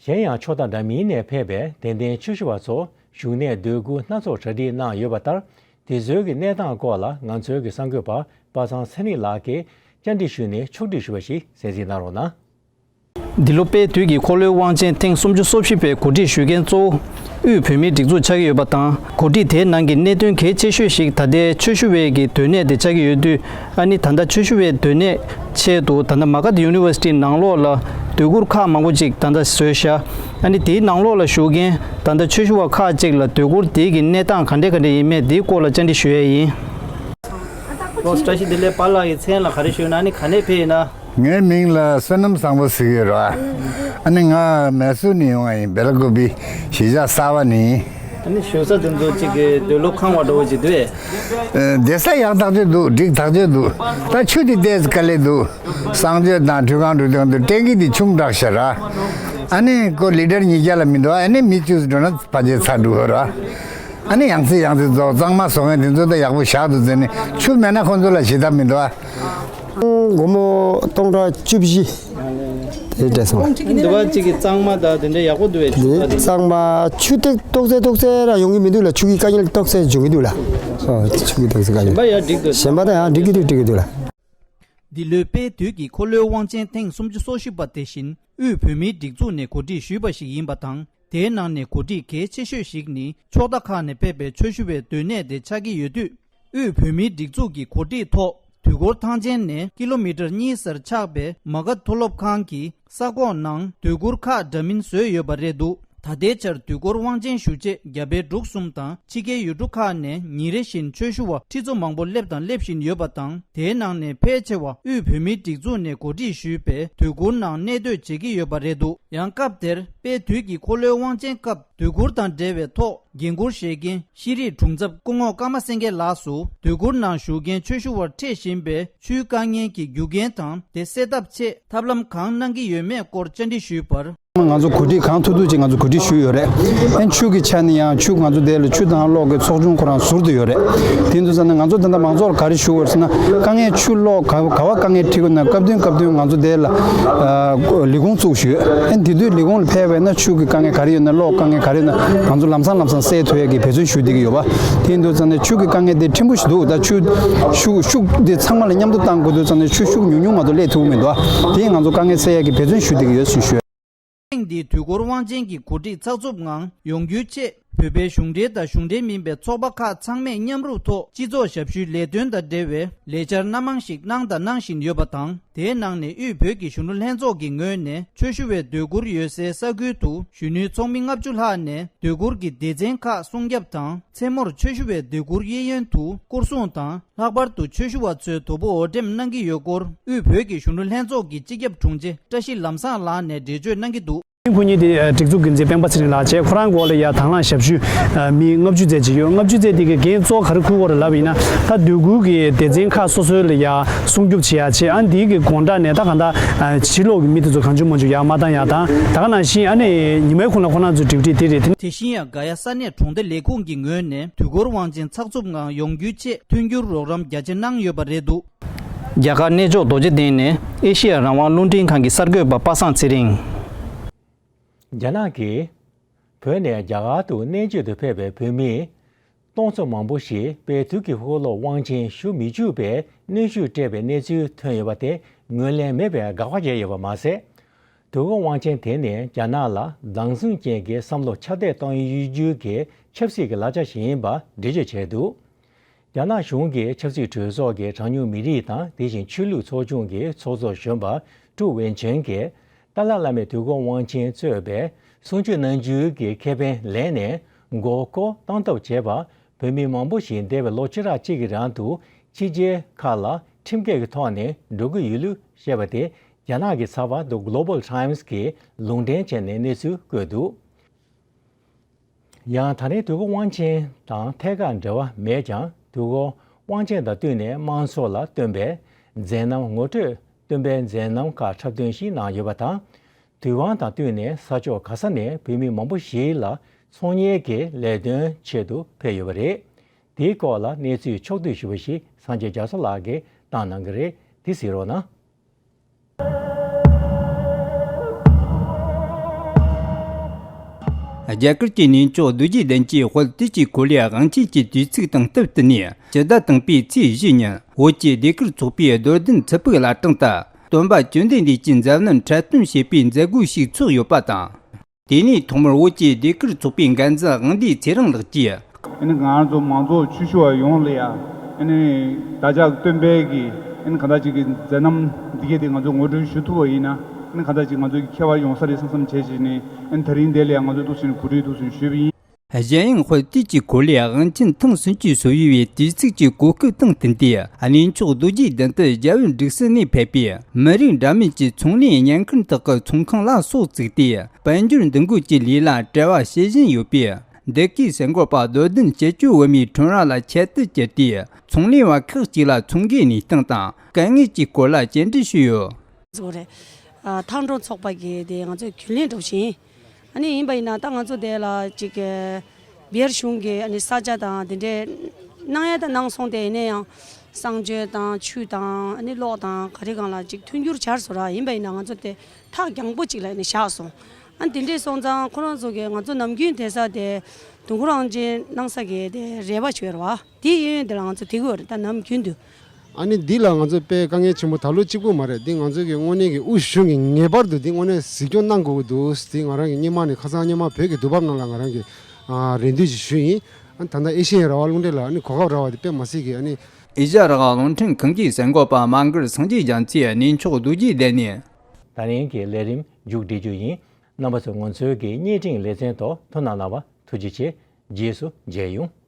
གཞན་ཡང་ཕྱོགས་མཐའ་འདྲ་མིན་ནས་ཕེབས་པའི་དད་ལྡན་ཆོས་ཞུ་བ་ཚོ་བཞུགས་གནས་སྡོད་གུར་སྣ་ཚོགས་གྲ་སྒྲིག་གནང་ཡོད་པ་ལྟར། དེ་ཚོའི་གི་གནས་སྟངས་སྐོར་ལ་ང་ཚོའི་གི་གསར་འགོད་པ་པ་སངས་ཚེ་རིང་ལགས་ཀྱིས་བཅར་འདྲི་ཞུས་ནས་ཕྱོགས་སྒྲིག་ཞུས་པ་ཞིག་གསན་གཟིགས་གནང་རོགས་གནང་། འདི་ལོ་དཔལ་དུས་ཀྱི་འཁོར་ལོའི་དབང་ཆེན་ཐེངས་སུམ་ཅུ་སོ་བཞི་པའི་གོ་སྒྲིག་ཞུ་མཁན་གཙོ་བོ་དབུས་བོད་མིའི་སྒྲིག་འཛུགས་ཆགས་ཀྱི་ཡོད་པ་དང་། གོ་སྒྲིག་དེའི་ནང་གི་གནད་དོན་གལ་ཆེ་ཤོས་ཤིག་ད་ལྟའི་ཆོས་ཞུ་བའི་གི་སྡོད་གནས་དེ་ཆགས་ཀྱི་ཡོད་དུས། ཨ་ནི་ད་ལྟ་ཆོས་ཞུ་བའི་སྡོད་གནས་ཆེད་དུ་ད་ལྟ་མ་ག་དྷ་ཡུ་ནི་ཝར་སི་ཊི་ནང་ལོགས་ལ་སྡོད་གུར་ཁག་མང་པོ་ཅིག་ད་ལྟ་བཟོས་ཤག་ཨ་ནི་དེའི་ནང་ལོགས་ལ་བཞུགས་མཁན་ད་ལྟ་ཆོས་ཞུ་བ་ཁག་ཅིག་ལ་སྡོད་གུར་དེའི་གི་གནས་སྟངས་ག་འདྲ་ག་འདྲ་ཡིན་མེད་དེའི་སྐོར་ལ་བཅར་འདྲི་ཞུ་ཡས་ཡིན། ལགས་སོ། བཀྲ་ཤིས་བདེ་ལེགས། པཱ་ལགས་ཀྱི་མཚན་ལ་ག་རེ་ཞུས་ན། ཨ་ནི་ག་ནས་ཕེབས་ཡིན་ན། ངའི་མིང་ལ་བསོད་ནམས་བཟང་པོ་ཟེར་གྱི་ཡོད་རེད་བ། ཨ་ནི་ང་མེ་སོར་ནས་ཡོང་བ་ཡིན། སྦེལ་ཀོབ་པི་གཞིས་ཆགས་གསར་པ་ནས་ཡིན། ཨ་ནི་བཞུགས་ས་དེ་ཚོ་གཅིག་གི་སྡོད་ལོ་ཁང་བ་འདྲ་བོ་ཅིག་འདུག་ཨེ། བསྡད་ས་ཡག་ཐག་ཆོད་འདུག་འགྲིག་ཐག་ཆོད་འདུག་ད་ཆུ་དེ་ཏོག་ཙམ་དཀའ་ལས་འདུག་གསང་སྤྱོད་དང་ཁྲུས་ཁང་འགྲོ་དུས་ཏན་གྱི་དེ་ཆུང་དྲགས་ཤག་ར། ཨ་ནི་ཁོ་ལི་ཊར་ཉིས་བརྒྱ་ལས་མི་འདུག་ཨ་ནི་མི་བཅུ་ཙམ་འགྲོ་ན་ཕལ་ཆེར་ཚར་འགྲོ་གི་རེད། ཨ་ནི་ཡང་སེ་ཡང་སེ་རྫོགས། གཙང་མ་བཟོ་མཁན་དེ་ཚོ་ད་ཡག་པོ་བཞག་འདུག་ཟེར་ནས། ཆུ་མེད་ན་ཁོང་ཚོ་ལ་ཞེ་ཐབས་མི་འདུག་ཨ། སྒོར་མོ་སྟོང་ཕྲག་བཅུ་བཞི་དེ་སྤྲད་སོང་། འདི་བ་གཅིག་གི་གཙང་མ་དང་དེ་འདྲ་ཡག་པོ་འདུག་བས། འདི་གཙང་མ་ཆུ་ཏོག་ཙེ་ཏོག་ཙེ་ར་ཡོང་གི་མི་འདུག་ལ། ཆུ་གི་དཀའ་ངལ་ཏོག་ཙེ་འབྱུང་གི་འདུག་ལ། ཨོ་ཆུ་གི་ཏོག་ཙེ་དཀའ་ངལ། གཞན་པ་ཡང་འགྲིག་འདུག་གཞན་པ་ད་ཡང་འགྲིག་གི་འདུག་འགྲིག་གི་འདུག་ལ། འདི་ལོའི་དཔལ་དུས་ཀྱི་འཁོར་ལོའི་དབང་ཆེན་ཐེངས་སུམ་ཅུ་སོ་བཞི་པ་དེ་བཞིན་དབུས་བོད་མིའི་སྒྲིག་འཛུགས་ནས་གོ་སྒྲིག་ཞུས་པ་ཞིག་ཡིན་པ་དང་། དེའི་ནང་ནས་གོ་སྒྲིག་གལ་ཆེ་ཤོས་ཤིག་ནི་ཕྱོགས་མཐའ་ཁག་ནས་ཕེབས་པའི་ཆོས་ཞུ་བའི་སྡོད་གནས་དེ་ཆགས་ཀྱི་ཡོད་དུས། དབུས་བོད་མིའི་སྒྲིག་འཛུགས་ཀྱི་གོ་སྒྲིག་ཐོག་དུས་འཁོར་ཐང་ཆེན་ནས་ཀི་ལོ་མི་ཊར་གཉིས་སར་ཆགས་པའི་མ་ག་དྷ་མཐོ་སློབ་ཁང་གི་ས་ཁོངས་ནང་སྡོད་གུར་ཁག་འདྲ་མིན་བཟོས་ཡོད་པ་རེད་འདུག་ད་ལྟའི་ཆར་དུས་འཁོར་དབང་ཆེན་ཞུ་ཆེད་རྒྱ་བལ་འབྲུག་གསུམ་དང་ཕྱི་རྒྱལ་ཡུལ་གྲུ་ཁག་ནས་ཉིན་རེ་བཞིན་ཆོས་ཞུ་བ་ཁྲི་ཚོ་མང་པོ་སླེབས་དང་སླེབས་བཞིན་ཡོད་པ་དང་། དེའི་ནང་ནས་ཕལ་ཆེ་བ་དབུས་བོད་མིའི་སྒྲིག་འཛུགས་ནས་གོ་སྒྲིག་ཞུས་པའི་དུས་འཁོར་ནང་གནས་སྡོད་བྱེད་ཀྱི་ཡོད་པ་རེད་འདུག་ཡང་སྐབས་དེར་དཔལ་དུས་ཀྱི་འཁོར་ལོའི་དབང་ཆེན་སྐབས་དུས་འཁོར་དང་འབྲེལ་བའི་ཐོག་འགན་འཁུར་བཞེས་མཁན་ཤེས་རིག་དྲུང་ཚབ་སྐུ་ངོ་ཀརྨ་སེང་གེ་ལགས་སུ། དུས་འཁོར་ནང་བཞུགས་མཁན་ཆོས་ཞུ་བར་འཕྲད་བཞིན་པའི་ཆུའི་དཀའ་ངལ་གྱི་རྒྱུ་རྐྱེན་དང་དེ་སེལ་ཐབས་ཆེད་ཐབས་ལམ་གང་གནང་གི་ཡོད་མེད་སྐོར་བཅར་འདྲི་ཞུས་པར། ང་ཚོ་གོ་སྒྲིག་གང་ཐུབ་ཐུབ་ཅིག་ང་ཚོ་གོ་སྒྲིག་ཞུས་ཡོད་རེད། ཨན་ཆུ་གི་ཆ་ནས་ཡང་ཆུ་ང་ཚོ་དེ་ལ་ཆུ་དང་གློག་གི་ཚོགས་ཆུང་ཁོ་རང་ཟུར་དུ་ཡོད་རེད། དེ་འདུག་ཙང་ནས་ང་ཚོ་ད་ལྟ་མང་ཚོགས་ལ་ག་རེ་ཞུ་དགོས་ཟེར་ན། དཀའ་ངལ་ཆུ་གློག་ག་ག་བ་དཀའ་ངལ་འཕྲད་ཀྱི་ན་སྐབས་བསྟུན་སྐབས་བསྟུན་ང་ཚོ་དེ་ལ་ཨ་ལས་ཁུངས་བཙུགས་ཞུས། ཨན་དེ་དུས་ལས་ཁུངས་ལ་ཕེབས་པ་ཡིན་ན་ཆུ་གི་དཀའ་ངལ་ག་རེ་ཡོད་ན། གློག་དཀའ་ངལ་ག་རེ་ཡོད་ན་ང་ཚོ་ལམ་སང་ལམ་སང་སེལ་ཐུབ་ཡས་ཀྱི་འབད་བརྩོན་ཞུ་བསྡད་ཀྱི་ཡོད་པ། དེ་འདུག་ཙང་ནས་ཆུ་གི་དཀའ་ངལ་དེ་ཕྲན་བུ་ཞིག་འདུག་ད་ཆུ་ཤུགས་ཤུགས་དེ་ཚང་མ་ལ་མཉམ་དུ་བཏང་དགོས་འདུག་ཙང་ནས་ཆུ་ཤུགས་ཉུང་ཉུང་མ་གཏོགས་སླེབས་ཐུབ་ཀྱི་མི་འདུག་དེ་ང་ཚོ་དཀའ་ངལ་སེལ་ཡས་ཀྱི་འབད་བརྩོན་ཞུ་བསྡད་ཀྱི་ཡོད་ཞུ་ཞུ། ཐེངས་འདིའི་དུས་འཁོར་དབང་ཆེན་གྱི་གོ་སྒྲིག་ཚགས་ཚུད་ངང་ཡོང་རྒྱུའི་ཆེད་ བོད་པའི་གཞུང་འབྲེལ་དང་གཞུང་འབྲེལ་མིན་པའི་ཚོགས་པ་ཁག་ཚང་མས་མཉམ་རུབ་ཐོག་སྤྱི་ཚོགས་ཞབས་ཞུའི་ལས་དོན་དང་འབྲེལ་བའི་ལས་འཆར་སྣ་མང་ཞིག་གནང་དང་གནང་བཞིན་ཡོད་པ་དང་། དེའི་ནང་ནས་དབུས་བོད་ཀྱི་གཞོན་ནུ་ལྷན་ཚོགས་ཀྱི་ངོས་ནས་ཆོས་ཞུ་བའི་སྡོད་གུར་ཡོད་སའི་ས་ཁུལ་དུ་གཞོན་ནུའི་ཚོགས་མི་ལྔ་བཅུ་ལྷག་ནས་སྡོད་གུར་གྱི་སྡེ་ཚན་ཁག་སྲུང་སྐྱོབ་དང་། མཚན་མོར་ཆོས་ཞུ་བའི་སྡོད་གུར་གཡས་གཡོན་དུ་སྐོར་སྲུང་དང་། ལྷག་པར་དུ་ཆོས་ཞུ་བ་ཚོའི་དོ་པོ་འོ་འགྲེམས་གནང་གི་ཡོད་སྐོར། དབུས་བོད་ཀྱི་གཞོན་ནུ་ལྷན་ཚོགས་ཀྱི་སྤྱི་ཁྱབ་དྲུང་ཆེ་བཀྲ་ཤིས་ལམ་བཟང་ལགས་ནས་འགྲེལ་བརྗོད་གནང་གི་འདུག། ཁོ་གཉིས་དེ་སྒྲིག་འཛུགས་འགན་འཛིན་སྤེན་པ་ཚེ་རིང་ལགས་བྱས། ཁོ་རང་འོག་ལ་ཡ་དང་བླངས་ཞབས་ཞུ་མི་ལྔ་བཅུ་ཙམ་ཅིག་ཡོད། ལྔ་བཅུ་ཙམ་དེ་གི་འགན་གཙོ་བོ་ག་རེ་འཁུར་དགོས་རེད་ལབ་ཡིན་ན། ད་སྡོད་གུར་གྱི་སྡེ་ཚན་ཁག་སོ་སོའི་ལ་ཡ་སྲུང་སྐྱོབ་བྱེད་ཡ་བྱས། ཨ་འདི་གི་དགོང་དག་ནས་ད་གང་ལྟར་ཕྱི་ལོགས་ཀྱི་མི་དེ་ཚོ་གང་བྱུང་མང་བྱུང་ཡར་མ་བཏང་ཡ་དང་། ད་ག་ནང་བཞིན་ཨ་ནི་ཉི་མའི་ཁོངས་ལ་ཁོ་རང་ཚོའི་ཌིའུ་ཊི་དེ་རེད། དེ་དེ་བཞིན་ཡང་ག་ཡ་ས་གནས་གྲོང་སྡེ་ལས་ཁུངས་ཀྱི་ངོས་ནས་དུས་འཁོར་དབང་ཆེན་ཚགས་ཚུད་ངང་ཡོང་རྒྱུའི་ཆེད་མཐུན་འགྱུར་རོགས་རམ་རྒྱ་ཆེ་གནང་ཡོད་པ་རེད་འདུག། རྒྱ་གར་གནས་མཆོག་རྡོ་རྗེ་གདན་ནས་ཨེ་ཤེ་ཡ་རང་དབང་རླུང་འཕྲིན་ཁང་གི་གསར་འགོད་པ་པ་སངས་ཚེ་རིང་། རྒྱ་ནག་གིས་བོད་ནས་རྒྱ་གར་དུ་གནས་མཇལ་དུ་ཕེབས་པའི་བོད་མི་སྟོང་ཚོ་མང་པོ་ཞིག་དཔལ་དུས་ཀྱི་ཕོ་ལོ་དབང་ཆེན་ཞུ་མི་བཅུག་པའི་གནོན་ཤུགས་སྤྲད་པའི་གནས་ཚུལ་ཐོན་ཡོད་པ་དེ་ངོས་ལེན་མེད་པའི་དགག་པ་བྱས་ཡོད་པ་མ་ཟད། དུས་འཁོར་དབང་ཆེན་དེ་ནི་རྒྱ་ནག་ལ་སྡང་ཟུག་ཅན་གྱི་བསམ་བློ་ཁྱབ་གདལ་གཏོང་ཡུལ་རྒྱུ་གི་ཆབ་སྲིད་ཀྱི་ལག་ཆ་ཞིག་ཡིན་པ་འགྲེལ་བརྗོད་བྱས་འདུག། རྒྱ་ནག་གཞུང་གི་ཆབ་སྲིད་གྲོས་ཚོགས་ཀྱི་གྲངས་ཉུང་མི་རིགས་དང་། དེ་བཞིན་ཆོས་ལུགས་ཚོགས་ཆུང་གི་ཚོགས་གཙོ་གཞོན་པ་ཀྲུའུ་ཝེན་ཆན་གྱིས་ཏཱ་ལའི་བླ་མས་དུས་འཁོར་དབང་ཆེན་གཙོས་པའི་གསུང་ཆོས་གནང་རྒྱུའི་གི་ཁེ་ཕན་ལེན་ནས་མགོ་སྐོར་བཏང་ཐབས་བྱས་པ། བོད་མི་མང་པོ་ཞིག་འདས་པའི་ལོ་བཅུ་ཕྲག་གཅིག་གི་རིང་དུ་ཕྱི་རྒྱལ་ཁག་ལ་ཁྲིམས་འགལ་གྱི་ཐོག་ནས་འགྲོ་གི་ཡོད་ལུགས་བཤད་པ་དེ་རྒྱ་ནག་གི་ཚགས་པར་The Global Times གིས་ལུང་འདྲེན་བྱས་ནས་གནས་ཚུལ་བཀོད་འདུག། ཡང་ད་རེས་དུས་འཁོར་དབང་ཆེན་དང་ཐད་ཀར་འབྲེལ་བ་མེད་ཀྱང་། དུས་འཁོར་དབང་ཆེན་དང་བསྟུན་ནས་དམངས་གཙོ་ལ་བསྟུན་པའི་མཛད་རྣམ་ངོ་སྤྲོད། བསྟུན་པའི་མཛད་རྣམ་ཁག་འཁྲབ་སྟོན་ཞིག་གནང་ཡོད་པ་དང་། དུས་དབང་དང་བསྟུན་ནས་ས་ཕྱོགས་ག་ས་ནས་བོད་མི་མང་པོ་ཞིག་ལ་ཚོང་གཉེར་གྱི་ལས་དོན་ཆེད་དུ་ཕེབས་ཡོད་པ་རེད། དེའི་སྐོར་ལ་གནས་ཚུལ་ཕྱོགས་བསྡུས་ཞུ་བ་ཞིག་སངས་རྒྱས་རྒྱ་མཚོ་ལགས་ཀྱིས་བཏང་གནང་གི་རེད། དེ་གཟིགས་རོགས་གནང་། རྒྱ་གར་གྱི་གནས་མཆོག་རྡོ་རྗེ་གདན་གྱི་དཔལ་དུས་ཀྱི་འཁོར་ལོའི་དབང་ཆེན་གྱི་དུས་ཚིགས་དང་སྟབས་བསྟུན་ནས་སྤྱི་ཟླ་དང་པོའི་ཚེས་བཞི་ཉིན་བོད་ཀྱི་ཟློས་གར་ཚོགས་པའི་རྡོར་གདན་ཚུལ་ཕུག་བླ་བྲང་དུ་སྟོན་པ་བཅོམ་ལྡན་འདས་ཀྱི་མཛད་རྣམ་འཁྲབ་སྟོན་བྱེད་པའི་མཛད་སྒོ་ཞིག་ཚོགས་ཡོད་པ་དང་། དེ་ནས་ཐོག་མར་བོད་ཀྱི་ཟློས་གར་ཚོགས་པའི་འགན་འཛིན་དབང་འདུས་ཚེ་རིང་ལགས་ཀྱིས། ཨ་ནི་ང་རང་ཚོ་མང་ཚོགས་ཆོས་ཞུ་བ་ཡོངས་ལ་ཡ། ཨ་ནི་བདག་ཅག་སྟོན་པའི་གི་ཨ་ནི་གང་ལྟར་ཅིག་གི་མཛད་རྣམ་འདི་གས་དེ་ང་ཚོ་ངོ་སྤྲོད་ཞུ་ཐུབ་པ་ཡིན་ན། ཨ་ནི་གང་ལྟར་ཅིག་ང་ཚོ་གི་ཁྱད་པར་ཡོང་ས་རེད་བསམ་བསམ་བྱས་བྱས་ནས། ཨ་ནི་དེ་རིང་འདི་ལ་ཡ་ང་ཚོ་འདུག་སེ་གོ་སྒྲིག་འདུག་སེ་ཞུས་པ་ཡིན། གཞན་ཡང་དཔལ་དུས་ཀྱི་འཁོར་ལོའི་དབང་ཆེན་ཐེངས་སུམ་ཅུ་སོ་བཞི་བའི་དུས་ཚིགས་ཀྱི་གོ་སྐབས་དང་བསྟུན་ཏེ། གནས་མཆོག་རྡོ་རྗེ་གདན་དུ་རྒྱལ་བུ་འབྲུག་སྲིན་ནས་ཕེབས་པའི་མི་རིགས་འདྲ་མིན་གྱི་ཚོང་ལས་ཉེན་ཁང་དག་གི་ཚོང་ཁང་ལ་སོགས་བཙུགས་ཏེ། དཔལ་འབྱོར་འདུ་འགོད་ཀྱི་ལས་ལ་བྲེལ་བ་བྱེད་བཞིན་ཡོད་པས། འདི་གའི་གསར་འགོད་པ་རྡོར་གདན་སྐྱབས་བཅོལ་བོད་མིའི་ཁྲོམ་ར་ལ་ཁྱད་དུ་གྱུར་ཏེ། ཚོང་ལས་པ་ཁག་ཅིག་ལ་ཚོང་གི་གནས་སྟངས་དང་དཀའ་ངལ་གྱི་སྐོར་ལ་བཅར་འདྲི་ཞུས་ཡོད། ཟོ་རེད། ཨ། མཐའ་འགྲོ་ཚོགས་པ་གི་དེ་ང་ཚོས་རྒྱུན་ལས་སྒྲུབ་བཞིན། ཨ་ནི་ཡིན་པ་ཡིན་ན་ད་ང་ཚོ་དེ་ལ་ཅིག་བེར་གཞུང་གི་ཨ་ནི་ས་ཆ་དང་དེ་འདྲའི་གནང་ཡ་ད་གནང་སོང་། དེ་ཡིན་ན་ཡང་གསང་སྤྱོད་དང་ཆུ་དང་ཨ་ནི་གློག་དང་ག་རེ་གང་ལ་ཅིག་མཐུན་འགྱུར་བྱར་སོང་ར། ཡིན་པ་ཡིན་ན་ང་ཚོ་དེ་ཐག་རྒྱང་པོ་ཅིག་ལ་ཨ་ནི་བཞག་སོང་། ཨ་ནི་དེ་འདྲས་སོང་ཙང་ཁོ་རང་ཚོ་གི་ང་ཚོ་ནམ་རྒྱུན་དེ་ས་དེ་དུས་འཁོར་དབང་ཆེན་གནང་ས་གི་དེ་རེ་བ་བྱོས་ར་བ། དེ་གཡས་གཡོན་དེ་ལ་ང་ཚོ་དེ་གི་བར་ད་ནམ་རྒྱུན་དུ། ཨ་ནི་འདི་ལ་ང་ཚོ་དཔེ་དཀའ་ངལ་ཆེན་པོ་ད་ལོ་གཅིག་པུ་མ་རེད། འདི་ང་ཚོ་གི་དངོས་གནས་ཀྱི་དབུ་གཞུང་གི་ངེས་པར་དུ་འདི་དངོས་གནས་གཟིགས་སྐྱོང་གནང་དགོས་ཀྱི་འདུག། འདི་ང་རང་གི་སྔོན་མ་ནས་ཁ་སང་སྔོན་མ་བོད་ཀྱི་དུས་བབ་ནང་ལ་ང་རང་གི་ཨ་རེ་འདུན་ཞིག་ཞུས་ཡིན། ཨ་ནི་ད་ལྟ་ཨེ་ཤེ་ཡའི་རང་དབང་རླུང་འཕྲིན་ལ་ཨ་ནི་གོ་སྐབས་རག་པ་དེ་དཔེ་མ་སྲིད་ཀྱི། ཨ་ནི་ཨེ་ཤེ་ཡ་རང་དབང་རླུང་འཕྲིན་ཁང་གི་གསར་འགོད་པ་མ་གར་སངས་རྒྱས་རྒྱ་མཚོས་གནས་མཆོག་རྡོ་རྗེ་གདན་ནས། ད་རིང་གི་ལས་རིམ་མཇུག་སྒྲིལ་རྒྱུ་ཡིན། རྣམ་པ་ཚོས་ང་ཚོའི་གི་བརྙན་འཕྲིན་ལེ་ཚན་ཐོག་ཐུགས་སྣང་གནང་བར་ཐུགས་རྗེ་ཆེ། རྗེས་སུ་མཇལ་ཡོང་།